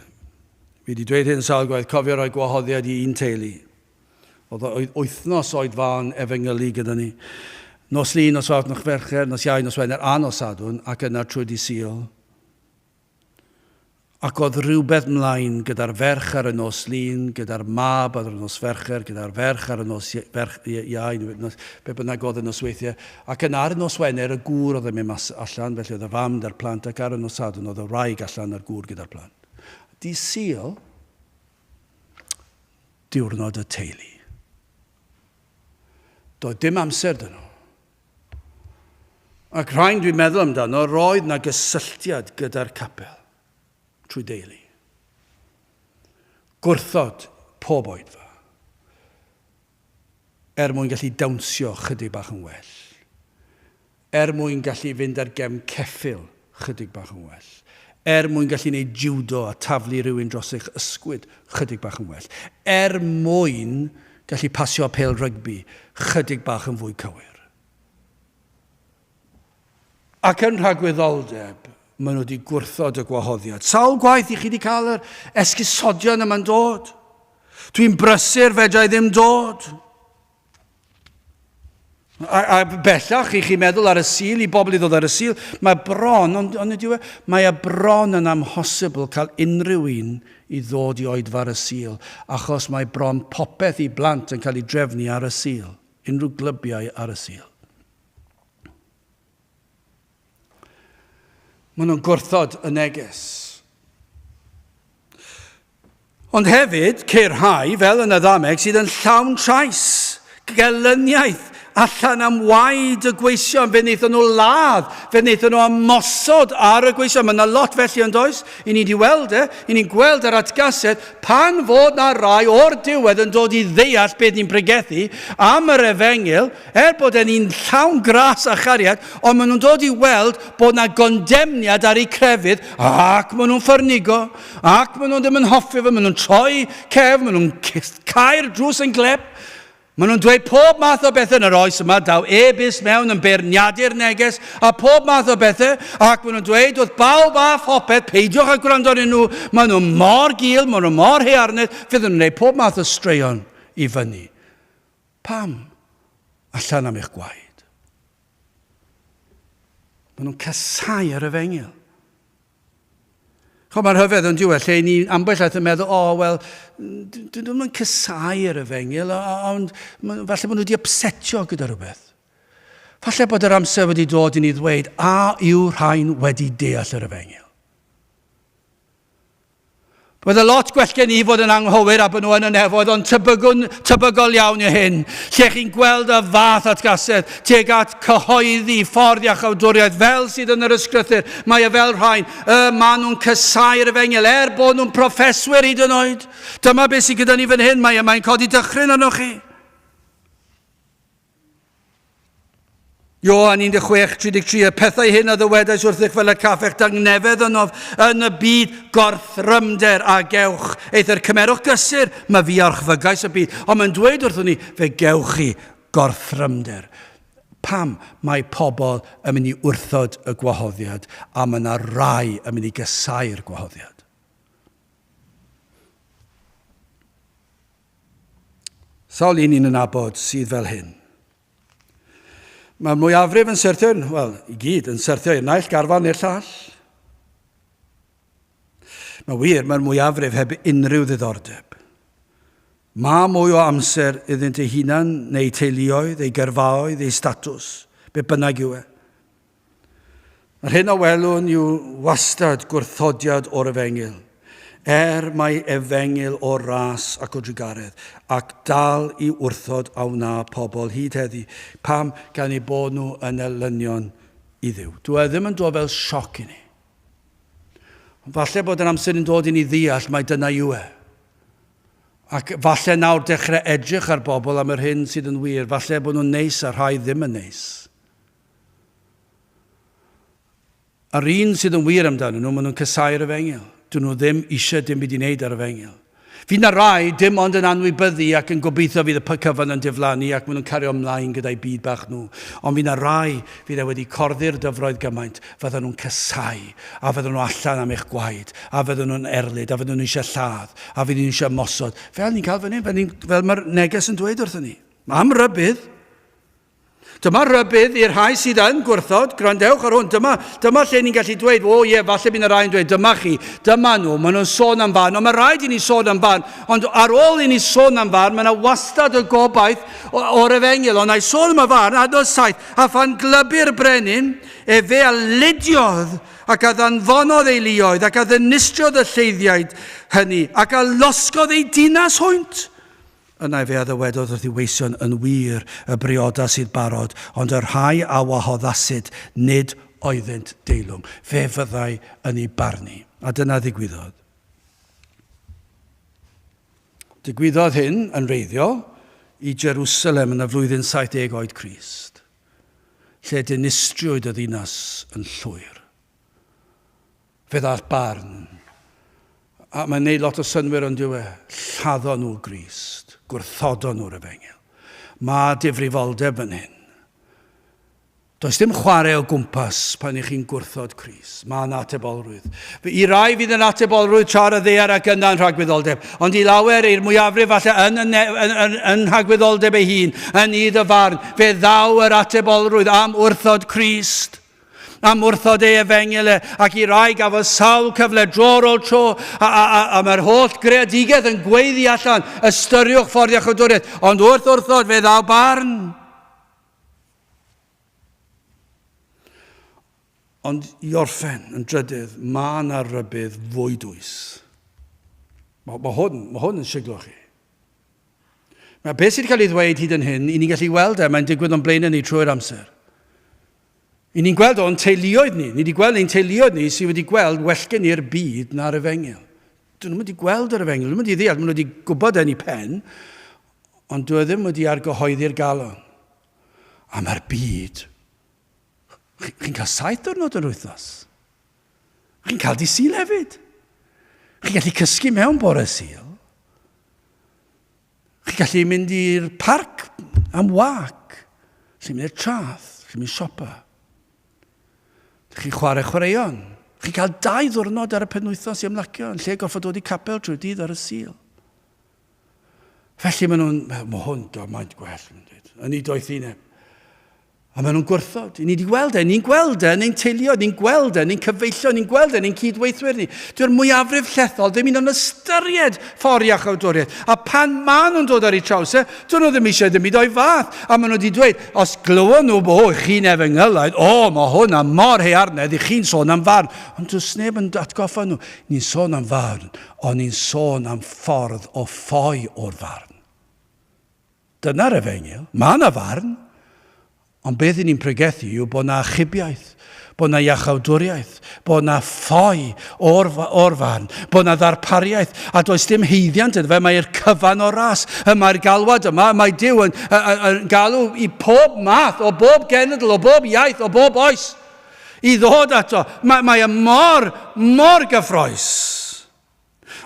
Fi wedi dweud hyn sawl gwaith, cofio rhoi gwahoddiad i un teulu. Oedd wythnos oedfaon efengylu gyda ni. Nos Lun, nos Fawrth, nos Fercher, nos Iau, nos Wener a nos Sadwrn, ac yna trwy di Sul. Ac oedd rhywbeth mlaen gyda'r ferch ar y nos Lun, gyda'r mab ar y nos Fercher, gyda'r ferch ar y nos ferch, Iau, nos, be bynnag oedd y nosweithiau. Ac yna ar y nos Wener, y gŵr oedd yn mynd mas allan, felly oedd y fam 'da'r plant, ac ar y nos Sadwrn oedd y wraig allan a'r gŵr gyda'r plant. Dydd Sul, diwrnod y teulu. Doedd dim amser 'da nhw. Ac rhain dwi'n meddwl amdano, roedd na gysylltiad gyda'r capel trwy deulu. Gwrthod pob oedfa er mwyn gallu dawnsio chydig bach yn well. Er mwyn gallu fynd ar gefn ceffyl chydig bach yn well. Er mwyn gallu gwneud judo a taflu rhywun dros eich ysgwyd chydig bach yn well. Er mwyn gallu pasio pêl rygbi chydig bach yn fwy cywir. Ac yn rhagwyddoldeb, maen nhw wedi gwrthod y gwahoddiad. Sawl gwaith i chi wedi cael yr esgusodion yma'n dod? Dwi'n brysur, fedra i ddim dod. A, a bellach, i chi meddwl ar y Sul, i bobl i ddod ar y Sul, mae bron, ond, ond ydyw e, mae e bron yn amhosibl cael unrhyw un i ddod i oedfa ar y Sul, achos mae bron popeth i blant yn cael ei drefnu ar y Sul, unrhyw glybiau ar y Sul. Maen nhw'n gwrthod y neges. Ond hefyd, ceir rhai, fel yn y ddameg, sydd yn llawn trais, gelyniaeth, allan am waed y gweision. Fe wnaethon nhw ladd, fe wnaethon nhw ymosod ar y gweision. Mae yna lot felly yn does? I ni wedi weld e, i ni'n gweld yr atgasedd, pan fod na rai o'r diwedd yn dod i ddeall beth ni'n pregethu am yr efengyl, Er bod e'n un llawn gras a chariad, ond maen nhw'n dod i weld bod na gondemniad ar eu crefydd, ac maen nhw'n ffyrnigo, ac maen nhw'n ddim yn hoffi fe, maen nhw'n troi cefn, maen nhw'n cau'r drws yn glep, maen nhw'n dweud pob math o bethau yn yr oes yma, daw e-byst mewn yn beirniadu'r neges, a pob math o bethau, ac maen nhw'n dweud wrth bawb a phopeth, peidiwch â gwrando arnyn nhw, maen nhw mor gul, maen nhw mor haearnedd, fydden nhw'n gwneud pob math o straeon i fyny. Pam? Allan am eich gwaed. Maen nhw'n casau yr efengyl. Chwa, mae'n rhyfedd yn diwedd, lle ni ambell waith yn meddwl, o, oh, wel, dyn nhw'n casau yr efengyl, ond falle bod nhw wedi upsetio gyda rhywbeth. Falle bod yr amser wedi dod i ni ddweud, a yw rhain wedi deall yr efengyl? Bydde lot gwell gen i fod yn anghywir a bod nhw yn y nefoedd, ond tebygwn, tebygol iawn yw hyn, lle chi'n gweld y fath atgasedd tuag at cyhoeddi ffordd iachawdwriaeth fel sydd yn yr ysgrythur, mae e fel rhain, y maen nhw'n casáu'r efengyl, er bod nhw'n proffeswyr hyd yn oed. Dyma beth sydd gyda ni fan hyn, mae e, mae'n codi dychryn arnoch chi. Ioan 16, 33, y pethau hyn a ddywedais wrthych fel y caffech dangnefedd ynof yn y byd gorthrymder a gewch. Eithr cymerwch gysur, mae fi orchfygais y byd. Ond mae'n dweud wrthwn ni, fe gewch chi gorthrymder. Pam mae pobl yn mynd i wrthod y gwahoddiad a mae yna rai yn mynd i gysau'r gwahoddiad? Sawl un ni'n nabod sydd fel hyn? Mae'r mwyafrif yn syrthio, wel, i gyd, yn syrthio i'r naill garfan neu'r llall. Mae wir, mae'r mwyafrif heb unrhyw ddiddordeb. Mae mwy o amser iddynt eu hunan neu teuluoedd, eu gyrfaoedd, eu statws, be bynnag yw e. Yr hyn a welwn yw wastad gwrthodiad o'r efengyl, er mai efengyl o ras ac o drugaredd, ac dal i wrthod a wna pobl hyd heddi. Pam? Gan eu bod nhw yn elynion i Dduw. Dyw e ddim yn dod fel sioc i ni. Ond falle bod yr amser yn dod i ni ddeall mai dyna yw e. Ac falle nawr dechrau edrych ar bobl am yr hyn sydd yn wir. Falle bod nhw'n neis a rhai ddim yn neis. A'r un sydd yn wir amdanyn nhw, maen nhw'n casáu'r efengyl. Dyn nhw ddim eisiau dim byd i wneud â'r efengyl. Fydd na rai dim ond yn anwybyddu ac yn gobeithio fydd y cyfan yn diflannu ac maen nhw'n cario ymlaen gyda'i byd bach nhw. Ond fydd na rai fydd e wedi corddi'r dyfroedd gymaint, fydden nhw'n casáu, a fydden nhw allan am eich gwaed, a fydden nhw'n erlid, a fydden nhw eisiau lladd, a fydden nhw eisiau mosod. Fel ni'n cael fan hyn, fel, fel mae'r neges yn dweud wrthyn ni. Am rybudd. Dyma rybudd i'r rhai sydd yn gwrthod, gwrandewch ar hwn, dyma, dyma lle ni'n gallu dweud, o ie, falle bydd y rhai yn dweud, dyma chi, dyma nhw, maen nhw'n sôn am farn, ond mae rhaid i ni sôn am farn, ond ar ôl i ni sôn am farn, mae yna wastad y gobaith o'r efengyl, ond na'i sôn am y farn, adnod 7, a phan glybu'r brenin, efe a lidiodd ac a ddanfonodd ei luoedd, ac a ddinistriodd y lleiddiaid hynny, ac a losgodd ei dinas hwynt. Yna efe a ddywedodd wrth ei weision, Yn wir, y briodas sydd barod, ond y rhai a wahoddasid, nid oeddynt deilwng. Fe fyddai yn ei barnu. A dyna ddigwyddodd. Digwyddodd hyn yn wreiddiol i Jerusalem yn y flwyddyn 70 oed Crist, lle dinistriwyd y ddinas yn llwyr. Fe ddaeth barn. A mae'n neud lot o synnwyr ond dyw e. Lladdon nhw Grist. Gwrthodon nhw'r efengyl. Mae difrifoldeb fan hyn. Does dim chwarae o gwmpas pan ych chi'n gwrthod Crist. Mae yna atebolrwydd. I rai fydd yn atebolrwydd tra ar y ddaear ac yna'n rhagwyddoldeb. Ond i lawer, i'r mwyafrif falle yn, yn, yn, yn, yn rhagwyddoldeb ei hun, yn nydd y farn, fe ddaw yr atebolrwydd am wrthod Crist. am wrthod ei efengyl e, ac i rai gafodd sawl cyfle dro ar ôl tro, a, a, a, a mae'r holl greadigaeth yn gweiddi allan, ystyriwch ffordd iachawdwriaeth, ond wrth wrthod fe ddaw barn. Ond i orffen, yn drydydd, mae yna rybudd fwy dwys. Mae, mae, hwn, mae hwn yn siglo chi. Mae beth sydd wedi cael ei ddweud hyd yn hyn, i ni'n gallu weld e, mae'n digwydd o'n blaenau ni trwy'r amser. I ni'n gweld o'n teuluoedd ni, ni wedi gweld ein teuluoedd ni sydd wedi gweld well gen i'r byd na'r efengyl. Dyn nhw'n wedi gweld yr efengyl, nhw'n wedi ddeall, maen nhw wedi gwybod yn ei pen, ond dwi e ddim wedi argyhoeddi'r galon. A mae'r byd, chi'n cael saith diwrnod yr wythnos. Chi'n cael di Sul hefyd. Chi'n gallu cysgu mewn bore Sul. Chi'n gallu mynd i'r parc am wac. Chi'n mynd i'r traeth, chi'n mynd siopa. Chi'n chwarae chwaraeon. Chi'n cael dau ddwrnod ar y penwythnos i ymlacio yn lle gorfod dod i capel trwy'r dydd ar y Sul. Felly maen nhw'n, mae hwn gymaint gwell, maen nhw'n dweud, yn ei doethineb. A maen nhw'n gwrthod. Ni wedi gweld e, ni'n gweld e yn ein teuluoedd, ni'n gweld e, ni'n cyfeillio, ni'n gweld e, ni'n cydweithwyr ni. Dyw'r mwyafrif llethol ddim un o'n ystyried ffordd iachawdwriaeth. A pan maen nhw'n dod ar eu traws e, dyn nhw ddim eisiau ddim byd o'i fath. A maen nhw wedi dweud, os glywon nhw, o, chi'n efengylaidd, o, mae hwnna mor hearnedd, i chi'n sôn am farn. Ond does neb yn atgoffa nhw. Ni'n sôn am farn, ond ni'n sôn am ffordd o ffoi o'r farn. Dyna'r efengyl. Mae yna farn, ond beth i ni'n pregethu yw bod yna achubiaeth, bod yna iachawdwriaeth, bod yna ffoi o'r, or farn, bod yna ddarpariaeth, a does dim haeddiant iddo fe, mae'r cyfan o ras. Y mae'r galwad yma, mae Duw yn, yn, yn galw i pob math, o bob genedl, o bob iaith, o bob oes, i ddod ato. Mae, mae e mor, mor gyffroes.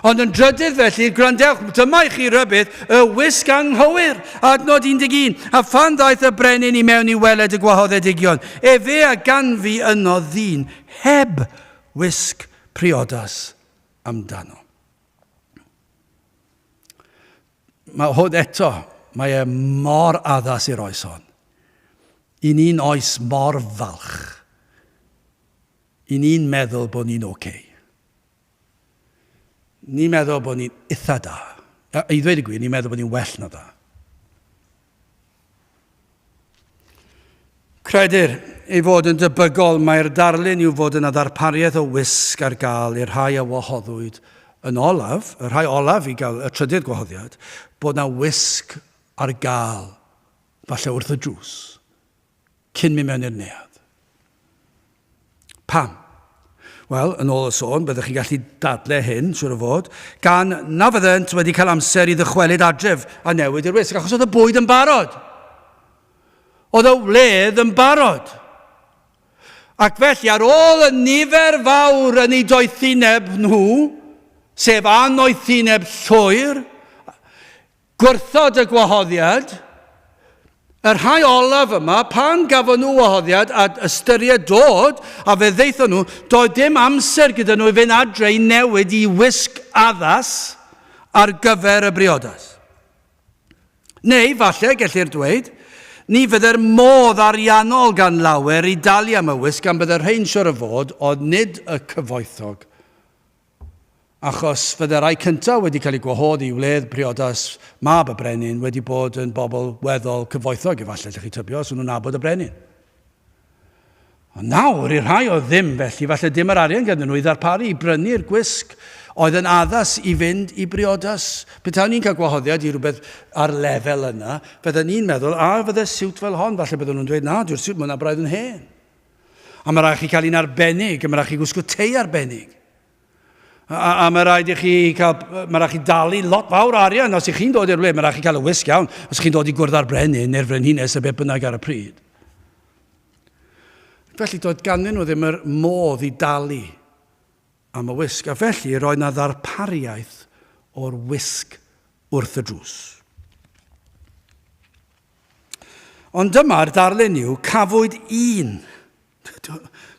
Ond yn drydydd felly, gwrandewch, dyma i chi rybudd, y wisg anghywir, adnod 11, a phan ddaeth y brenin i mewn i weled y gwahoddedigion, efe a ganfu yno ddyn heb wisg priodas amdano. Mae hwn eto, mae e mor addas i'r oes hon. I ni'n oes mor falch. I ni'n meddwl bod ni'n oce. Okay. Ni'n meddwl bod ni'n itha da. A, i ddweud y gwir, ni'n meddwl bod ni'n well na da. Credir ei fod yn debygol mai'r darlun yw fod yna ddarpariaeth o wisg ar gael i'r rhai a wahoddwyd yn olaf, y rhai olaf i gael y trydydd gwahoddiad, bod yna wisg ar gael, falle wrth y drws, cyn mynd mewn i'r neuadd. Pam? Wel, yn ôl y sôn, byddech chi'n gallu dadle hyn, siwr o fod, gan na fyddent wedi cael amser i ddychwelyd adref a newid i'r wisg, achos oedd y bwyd yn barod. Oedd y wledd yn barod. Ac felly, ar ôl y nifer fawr yn eu doethineb nhw, sef annoethineb llwyr, Gwrthod y gwahoddiad. Y rhai olaf yma, pan gafon nhw wahoddiad a ystyried dod, a fe ddaethon nhw, doedd dim amser gyda nhw i fynd adre i newid i wisg addas ar gyfer y briodas. Neu, falle, gellir dweud, ni fydde'r modd ariannol gan lawer i dalu am y wisg gan bydde'r rhain siwr o fod oedd nid y cyfoethog Achos fydde rai cyntaf wedi cael eu gwahodd i wledd priodas mab y brenin wedi bod yn bobl weddol cyfoethog efallai, lle chi tybio, os nhw'n nabod y brenin. Ond nawr, i'r rhai oedd ddim felly, falle dim yr arian ganddyn nhw i ddarparu i brynu'r gwisg oedd yn addas i fynd i briodas. Petawn ni'n cael gwahoddiad i rhywbeth ar lefel yna, fydden ni'n meddwl, a fydde siwt fel hon, falle bydden nhw'n dweud, na, dyw'r siwt mwyn braidd yn hen. A mae rhaid chi cael un arbennig, a mae rhaid chi gwisgo tei arbennig. A, a mae rhaid i chi cael, mae rhaid chi dalu lot fawr o arian os ych chi'n dod i'r wlad, mae rhaid chi cael y wisg iawn, os chi'n dod i gwrdd â'r brenin neu'r frenhines a beth bynnag ar y pryd. Felly doedd ganddyn nhw ddim yr modd i dalu am y wisg, a felly roedd na ddarpariaeth o'r wisg wrth y drws. Ond dyma'r darlun yw, cafwyd un.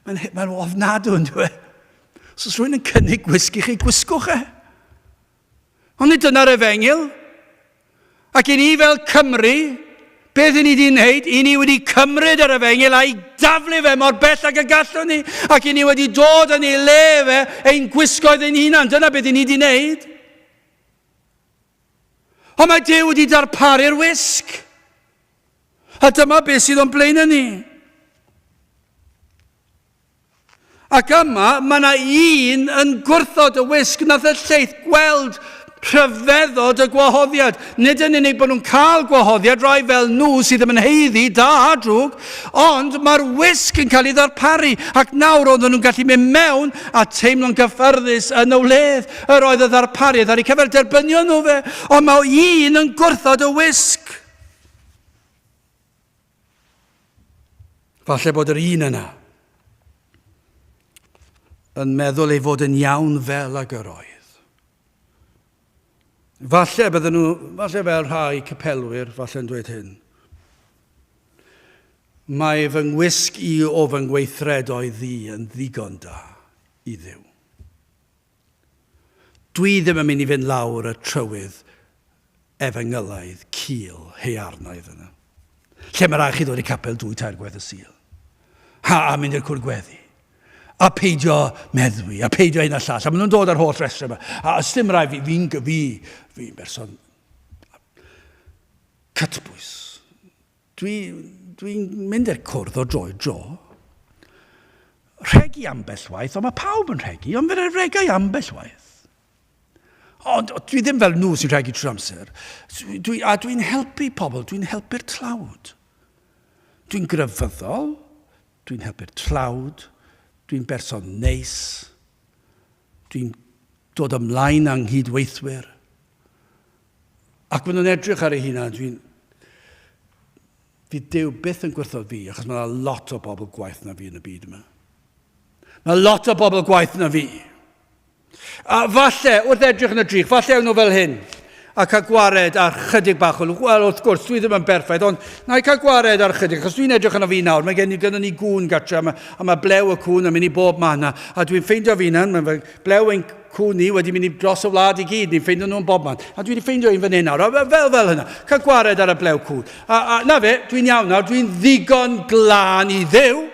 Mae'n mae ofnadw yn dweud. Os oes rhywun yn cynnig gwisg i chi, gwisgwch e. Ond nid dyna'r efengyl. Ac i ni fel Cymru, beth i ni wedi wneud? I ni wedi cymryd yr efengyl a'i daflu fe mor bell ag y gallwn ni. Ac i ni wedi dod yn ei le fe ein gwisgoedd ein hunan. Dyna beth i ni wedi wneud. Ond mae Duw wedi darparu'r wisg. A dyma beth sydd o'n blaenau ni. Ac yma, mae yna un yn gwrthod y wisg nath y lleill gweld rhyfeddod y gwahoddiad. Nid yn unig bod nhw'n cael gwahoddiad, rai fel nhw sydd ddim yn haeddu, da a drwg, ond mae'r wisg yn cael ei ddarparu, ac nawr oedden nhw'n gallu mynd mewn a teimlo'n gyffyrddus yn y wledd. Yr oedd y ddarpariaeth ar eu cyfer, derbynion nhw fe, ond mae un yn gwrthod y wisg. Falle bod yr un yna yn meddwl ei fod yn iawn fel ag yr oedd. Falle bydden nhw, falle fel rhai capelwyr, falle yn dweud hyn. Mae fy ngwisg i o fy ngweithredoedd i yn ddigon da i Dduw. Dwi ddim yn mynd i fynd lawr y trywydd efengylaidd cul haearnaidd yna. Lle mae rhaid chi ddod i capel dwy tair gwaith y Sul. Ha, a mynd i'r cwr gweddi. A peidio meddwi, a peidio hyn a llall. A maen nhw'n dod ar holl restr yma. A ys dim rhaid fi, fi'n fi, fi'n berson cytbwys. Dwi'n dwi mynd i'r cwrdd o dro i dro. Rhegi ambell waith, ond mae pawb yn rhegi, ond fe regau ambell waith. Ond dwi ddim fel nhw sy'n rhegi trwy'r amser. Dwi, a dwi'n helpu pobl, dwi'n helpu'r tlawd. Dwi'n grefyddol, dwi'n helpu'r tlawd, dwi'n berson neis, dwi'n dod ymlaen â'n nghydweithwyr. Ac maen nhw'n edrych ar eu hunan, dwi'n... Fydd Duw byth yn gwrthod fi, achos mae yna lot o bobl gwaeth na fi yn y byd yma. Mae lot o bobl gwaeth na fi. A falle, wrth edrych yn y drych, falle nhw fel hyn, a cael gwared ar chydig bach o lwch. Wel, wrth gwrs, dwi ddim yn berffaith, ond na i cael gwared ar chydig, achos dwi'n edrych yno fi nawr, mae gen i gynnon ni gŵn gatre, a mae, a mae blew y cŵn yn mynd i bob man, a, a dwi'n ffeindio fi hunan, mae blew ein cwn ni wedi mynd i dros y wlad i gyd, ni'n ffeindio nhw'n bobman. A dwi wedi ffeindio un fan hyn nawr, fel fel hynna, cael gwared ar y blew cwn. A, a na fe, dwi'n iawn nawr, dwi'n ddigon glân i Dduw.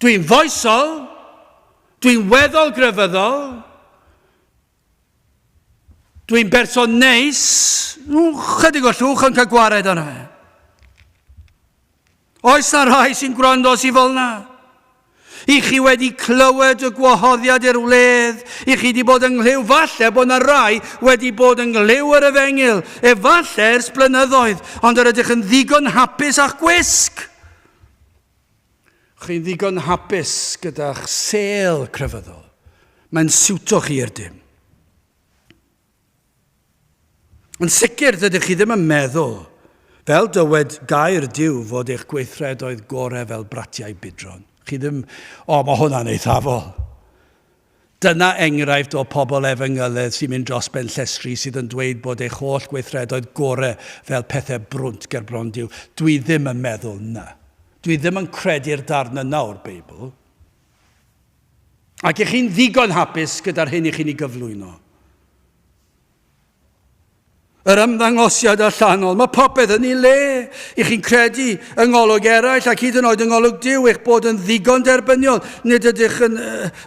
Dwi'n foesol, dwi'n weddol grefyddol, dwi'n berson neis, chydig o llwch yn cael gwared arno fe. Oes na rhai sy'n gwrando sy'n fel na? I chi wedi clywed y gwahoddiad i'r wledd, i chi wedi bod yng nghlyw, falle bod na rai wedi bod yng nghlyw yr efengyl, efallai ers blynyddoedd, ond yr ydych yn ddigon hapus â'ch gwisg. Chi'n ddigon hapus gyda'ch sêl crefyddol. Mae'n siwto chi i'r dim. Yn sicr, dydych chi ddim yn meddwl, fel dywed gair Duw, fod eich gweithredoedd gorau fel bratiau budron. Chi ddim, o, mae hwnna'n eithafol. Dyna enghraifft o pobl efengyledd sy'n mynd dros ben llestri sydd yn dweud bod eich holl gweithredoedd gore fel pethau brwnt ger bron Duw. Dwi ddim yn meddwl 'na. Dwi ddim yn credu'r darn yna o'r Beibl. Ac ych chi'n ddigon hapus gyda'r hyn i chi'n ei gyflwyno. Yr ymddangosiad allanol, mae popeth yn ei le. I chi'n credu yng ngolwg eraill ac hyd yn oed yng ngolwg Duw eich bod yn ddigon derbyniol. Nid ydych yn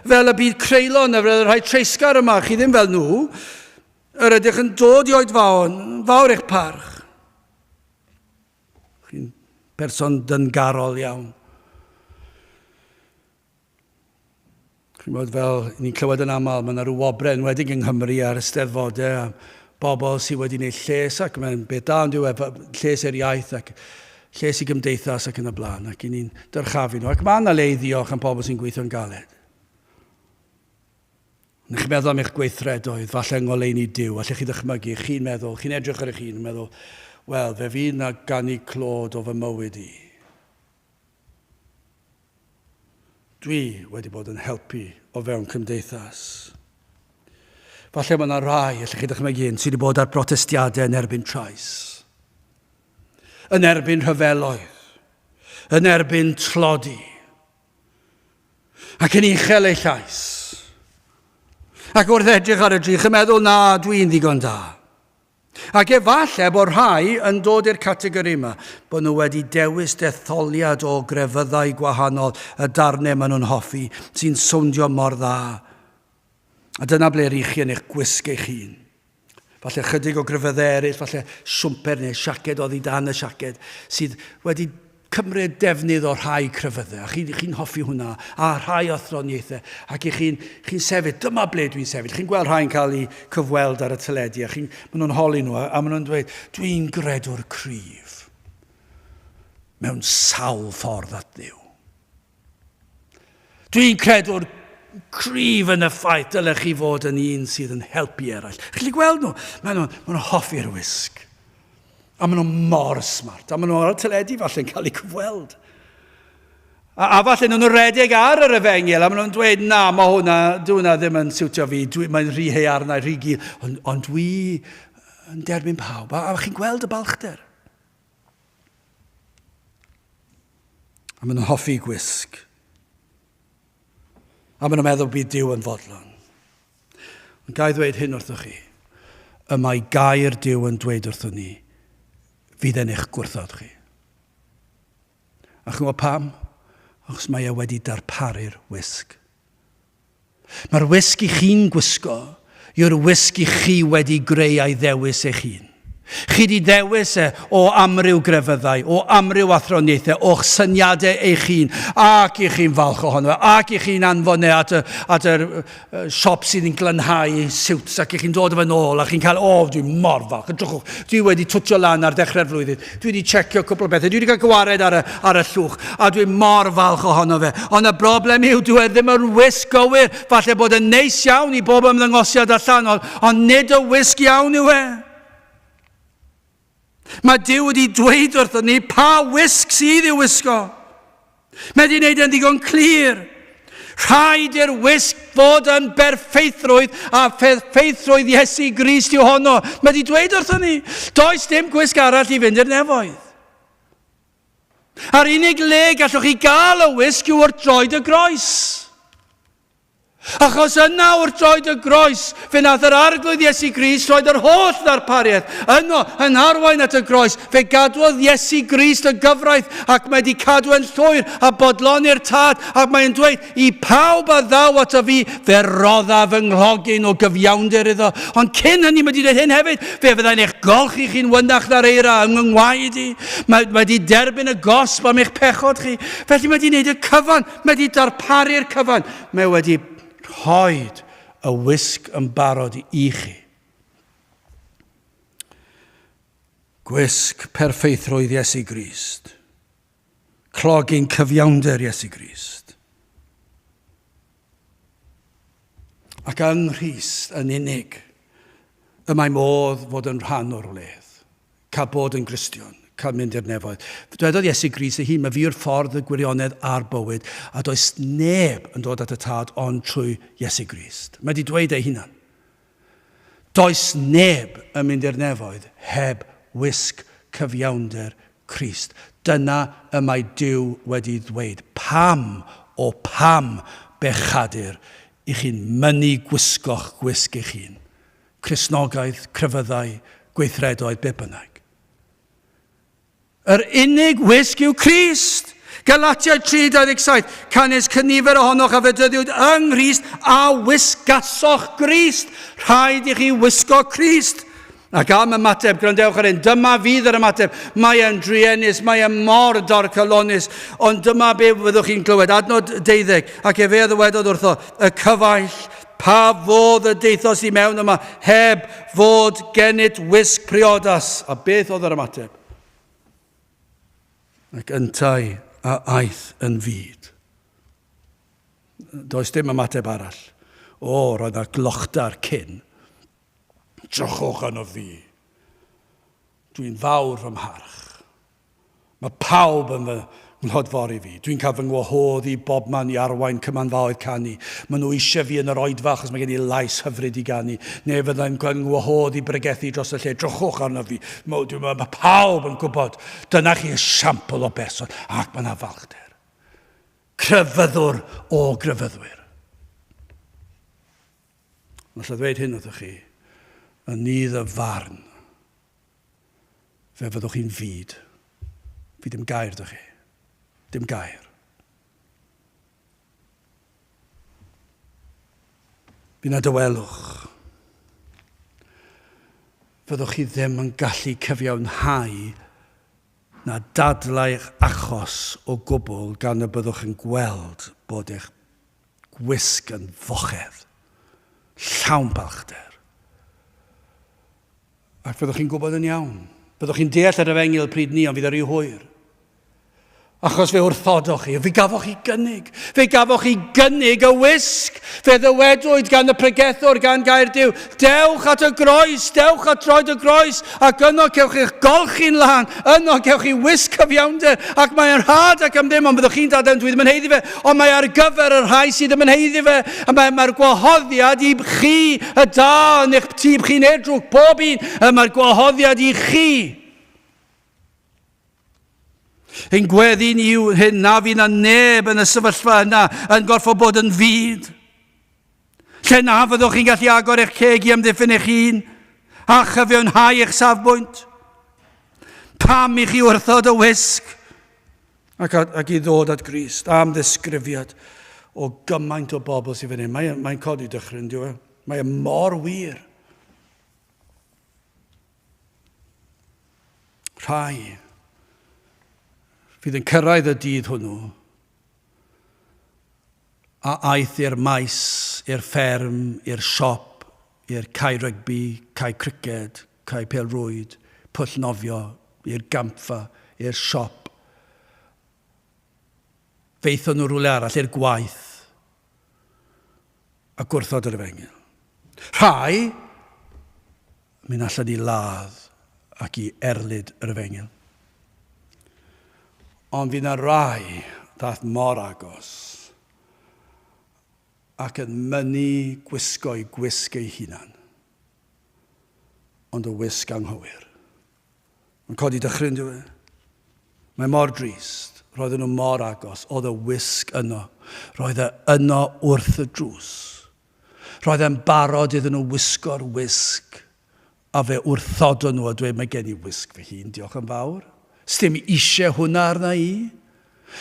fel y byd creulon na fel y rhai treisgar yma, chi ddim fel nhw. Yr ydych yn dod i oedfaon, fawr eich parch. Chi'n person dyngarol iawn. Chi'n bod fel ni'n clywed yn aml, mae yna rhyw wobrau enwedig yng Nghymru ar ysteddfodau a bobl sydd wedi gwneud lles ac mae'n beth da ond yw e, lles i'r iaith ac lles i gymdeithas ac yn y blaen ac i ni'n dyrchafu nhw. Ac mae yna le i ddiolch am pobl sy'n gweithio'n galed. Ond chi'n meddwl am eich gweithredoedd, falle yng ngoleuni Duw, allech chi ddychmygu, chi'n meddwl, chi'n edrych ar eich hun yn meddwl, wel, fe fydd na ganu clod o fy mywyd i. Dwi wedi bod yn helpu o fewn cymdeithas. Falle mae yna rai, allwch chi ddychmygu un, sydd wedi bod ar brotestiadau yn erbyn trais, yn erbyn rhyfeloedd, yn erbyn tlodi, ac yn uchel eu llais. Ac wrth edrych ar y drych yn meddwl, na, dwi'n ddigon da. Ac efallai bod rhai yn dod i'r categori yma, bod nhw wedi dewis detholiad o grefyddau gwahanol, y darnau maen nhw'n hoffi, sy'n sowndio mor dda. A dyna ble rych chi yn eich gwisg eich hun. Falle chydig o grefyddau eraill, falle siwmper neu siaced oddi dan y siaced, sydd wedi cymryd defnydd o rhai crefyddau, a chi'n chi hoffi hwnna, a rhai athroniaethau, ac i chi'n chi sefyll, dyma ble dwi'n sefyll. Chi'n gweld rhai'n cael eu cyfweld ar y teledu, a chi'n, maen nhw'n holi nhw, a, a maen nhw'n dweud, dwi'n gredwr cryf mewn sawl ffordd at Dduw. Dwi'n credwr cryf yn y ffaith dylech chi fod yn un sydd yn helpu eraill. Chi'n gallu gweld nhw? Maen nhw'n maen nhw hoffi'r wisg. A maen nhw mor smart. A maen nhw ar y teledu falle'n cael eu cyfweld. A, a falle nhw'n redeg ar yr efengyl a maen nhw'n dweud, na, mae hwnna, dwi hwnna ddim yn siwtio fi, dwi, mae'n rhy haearnau, rhy gul. Ond, ond dwi yn derbyn pawb. A, a chi'n gweld y balchder. A maen nhw'n hoffi gwisg. A maen nhw'n meddwl bydd Duw yn fodlon. Ond ga i ddweud hyn wrthoch chi. Y mae gair Duw yn dweud wrthon ni, fydd e'n eich gwrthod chi. A chi'n gwybod pam? Achos mae e wedi darparu'r wisg. Mae'r wisg i chi'n gwisgo yw'r wisg i chi wedi greu a'i ddewis eich hun. Chi 'di ddewis e o amryw grefyddau, o amryw athroniaethau, o'ch syniadau eich hun, ac i chi'n falch ohono fe, ac i chi'n anfon e at y, at yr siop sydd yn glanhau siwts, ac i chi'n dod â fe nôl, a chi'n cael, o, oh, dwi'n mor falch, edrychwch, dwi wedi twtio lan ar ddechrau'r flwyddyn, Dwi wedi checio cwpl o bethau, dwi wedi cael gwared ar y, ar y llwch, a dwi mor falch ohono fe. Ond y broblem yw, dwi e ddim yn wisg gywir. Falle bod yn neis iawn i bob ymddangosiad allanol, ond nid y wisg iawn yw e. Mae Duw wedi dweud wrthon ni pa wisg sydd i'w wisgo. Mae wedi gwneud yn ddigon clir. Rhaid i'r wisg fod yn berffeithrwydd a pherffeithrwydd Iesu Grist yw honno. Mae wedi dweud wrthon ni, does dim gwisg arall i fynd i'r nefoedd. A'r unig le gallwch chi gael y wisg yw wrth droed y groes. Achos yna wrth droed y groes, fe nath yr Arglwydd Iesu Grist roed yr holl ddarpariaeth yno yn arwain at y groes. Fe gadwodd Iesu Grist y gyfraith ac mae wedi cadw yn llwyr a bodloni'r Tad ac mae'n dweud, i pawb a ddaw ato fi, fe rodda fy nghlogyn o gyfiawnder iddo. Ond cyn hynny mae wedi dweud hyn hefyd, fe fyddai'n eich golchi chi'n wynach na'r eira yng ngwaed i. Mae wedi derbyn y gosb am eich pechod chi. Felly mae wedi gwneud y cyfan, mae wedi darparu'r cyfan. Mae wedi rhoi y wisg yn barod i chi. Gwisg perffeithrwydd Iesu Grist. Clogyn cyfiawnder Iesu Grist. Ac yng Nghrist yn unig y mae modd fod yn rhan o'r wledd. Cael bod yn Gristion, cael mynd i'r nefoedd. Dwedodd Iesu Grist ei hun, mae fi yw'r ffordd, y gwirionedd a'r bywyd, a does neb yn dod at y Tad ond trwy Iesu Grist. Mae wedi dweud ei hunan. Does neb yn mynd i'r nefoedd heb wisg cyfiawnder Crist. Dyna y mae Duw wedi ddweud. Pam, o pam, bechadur, i chi'n mynnu gwisgo'ch gwisg eich hun? Cristnogaeth, crefyddau, gweithredoedd, be bynnag. Yr unig wisg yw Crist. Galatiaid 3:27, Canys cynifer ohonoch a fedyddiwyd yng Nghrist a wisgasoch Grist. Rhaid i chi wisgo Crist. Ac am ymateb, gwrandewch ar hyn, dyma fydd yr ymateb. Mae e'n druenus, mae e mor dorcalonus, ond dyma be fyddwch chi'n clywed. Adnod 12, ac efe a ddywedodd wrtho, y cyfaill, Pa fodd y daethost i mewn yma heb fod gennyt wisg priodas? A beth oedd yr ymateb? Ac yntau a aeth yn fud. Does dim ymateb arall. O, roedd na glochdar cyn. Drychwch arno fi. Dwi'n fawr fy mharch. Mae pawb yn fy nghlodfori fi. Dwi'n cael fy ngwahodd i bobman i arwain cymanfaoedd canu. Maen nhw eisiau fi yn yr oedfa achos mae gen i lais hyfryd i ganu. Neu fyddai'n cael ngwahodd i bregethu dros y lle. Drychwch arno fi. Mae, mae pawb yn gwybod. Dyna chi esiampl o berson. Ac mae yna falchder. Crefyddwr o grefyddwyr. Alla ddweud hyn wrthych chi. Yn nydd y farn. Fe fyddwch chi'n fud. Fi dim gair 'da chi. Dim gair. Fi na dawelwch. Fyddwch chi ddim yn gallu cyfiawnhau na dadlau'ch achos o gwbl gan y byddwch yn gweld bod eich gwisg yn fochedd, llawn balchder. Ac fyddwch chi'n gwybod yn iawn. Byddwch chi'n deall yr efengyl pryd ni, ond fydd y rhy hwyr. Achos fe wrthodoch chi, fe gafoch chi gynnig. Fe gafoch chi gynnig y wisg. Fe ddywedwyd gan y pregethwr, gan gair Duw, dewch at y groes, dewch at droed y groes, ac yno cewch chi'ch golchi'n lân, yno cewch chi wisg cyfiawnder, ac mae'n rhad ac am ddim, ond byddwch chi'n dadlau, dwi ddim yn haeddu fe, ond mae ar gyfer y rhai sydd ddim yn haeddu fe, a mae'r mae gwahoddiad i chi, y da yn eich tîm chi neu'r drwg, pob un, y mae'r gwahoddiad i chi. Ein gweddi ni yw hyn, na fydd na neb yn y sefyllfa yna yn gorfod bod yn fud. Lle na fyddwch chi'n gallu agor eich ceg i amddiffyn eich hun a chyfiawnhau eich safbwynt. Pam i chi wrthod y wisg? Ac, ac i ddod at Grist am ddisgrifiad o gymaint o bobl sydd fan hyn. Mae'n mae codi dychryn, diw e? Mae e mor wir. Rhai fydd yn cyrraedd y dydd hwnnw a aeth i'r maes, i'r fferm, i'r siop, i'r cae rygbi, cae criced, cae pêl-rwyd, pwll nofio, i'r gampfa, i'r siop. Fe aethon nhw rhywle arall, i'r gwaith, a gwrthod yr efengyl. Rhai mynd allan i ladd ac i erlid yr efengyl. Ond fydd na rai ddaeth mor agos ac yn mynnu gwisgo'i gwisg ei hunan. Ond y wisg anghywir. Mae'n codi dychryn, dyw e? Mae mor drist. Roedden nhw mor agos. Oedd y wisg yno. Roedd e yno wrth y drws. Roedd e'n barod iddyn nhw wisgo'r wisg. A fe wrthodon nhw a dweud, mae gen i wisg fy hun, diolch yn fawr. Sdim eisiau hwnna arna i.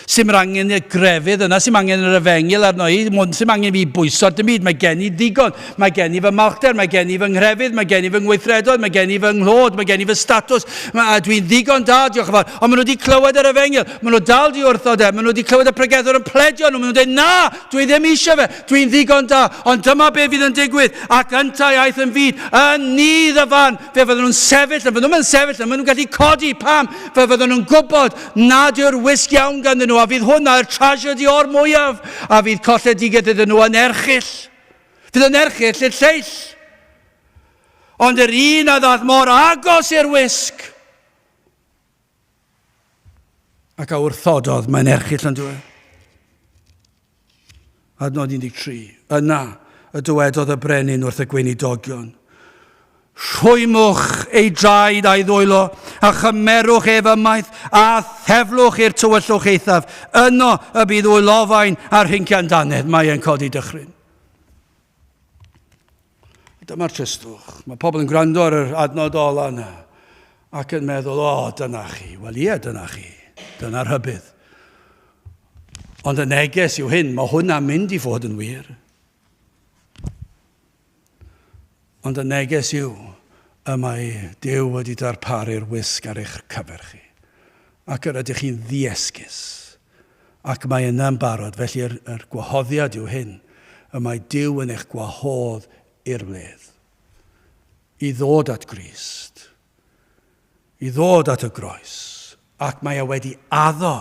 Sdim yr angen y grefydd yna, sdim angen yr efengyl arno i, sdim angen fi bwyso dim byd, mae gen i ddigon, mae gen i fy malchder, mae gen i fy nghrefydd, mae gen i fy ngweithredoedd, mae gen i fy nghlod, mae gen i fy statws, dwi'n ddigon da, diolch yn fawr. Ond maen nhw wedi clywed yr efengyl, maen nhw dal di wrthod e, maen nhw wedi clywed y pregethwr yn pledio nhw, maen nhw'n dweud, na, dwi ddim eisiau fe, Dwi'n ddigon da, ond dyma be fydd yn digwydd, ac yntau aeth yn fud, yn nydd y fan, fe fydden nhw'n sefyll, yn fydden nhw'n sefyll, yn maen nhw'n gallu codi, pam? Fe fydden nhw'n gwybod nad yw'r wisg iawn ganddyn nhw, a fydd hwnna yr tragedy o'r mwyaf, a fydd colledigaeth iddyn nhw yn erchyll. Fydd yn erchyll i'r lleill. Ond yr un a ddaeth mor agos i'r wisg, ac a wrthododd, mae'n erchyll yn dweud. Adnod 13. Yna y dywedodd y brenin wrth y gweinidogion, Rhwymwch ei draed a'i ddwylo, a chymerwch ef ymaith, a theflwch i'r tywyllwch eithaf. Yno y bydd wylofain a rhincian dannedd. Mae e'n codi dychryn. Dyma'r tristwch. Mae pobl yn gwrando ar yr adnod ola yna ac yn meddwl, o, oh, dyna chi. Wel, ie, dyna chi. Dyna'r rhybudd. Ond y neges yw hyn, mae hwnna'n mynd i fod yn wir. Ond y neges yw, y mae Duw wedi darparu'r wisg ar eich cyfer chi. Ac yr ydych chi'n ddiesgus. Ac mae yna'n barod, felly yr, yr gwahoddiad yw hyn, y mae Duw yn eich gwahodd i'r wledd. I ddod at Grist. I ddod at y groes. Ac mae e wedi addo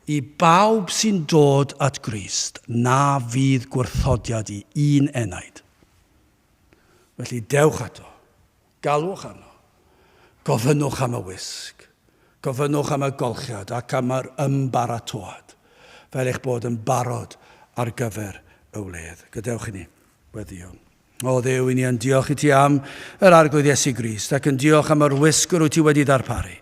i bawb sy'n dod at Grist na fydd gwrthodiad i un enaid. Felly dewch ato. Galwch arno. Gofynnwch am y wisg. Gofynnwch am y golchiad ac am yr ymbaratoad, fel eich bod yn barod ar gyfer y wledd. Gadewch i ni weddïo. O Dduw, i ni yn diolch i ti am yr Arglwydd Iesu Grist, ac yn diolch am yr wisg yr wyt ti wedi ddarparu.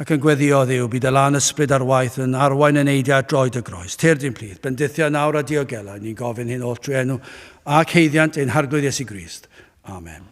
Ac yn gweddio, Dduw, bydd dy lân ysbryd ar waith yn arwain yn eidiau at droed y groes. Tyrd i'n plith, bendithia nawr a diogela, ni'n gofyn hyn oll trwy enw ac haeddiant ein Harglwydd Iesu Grist. Amen.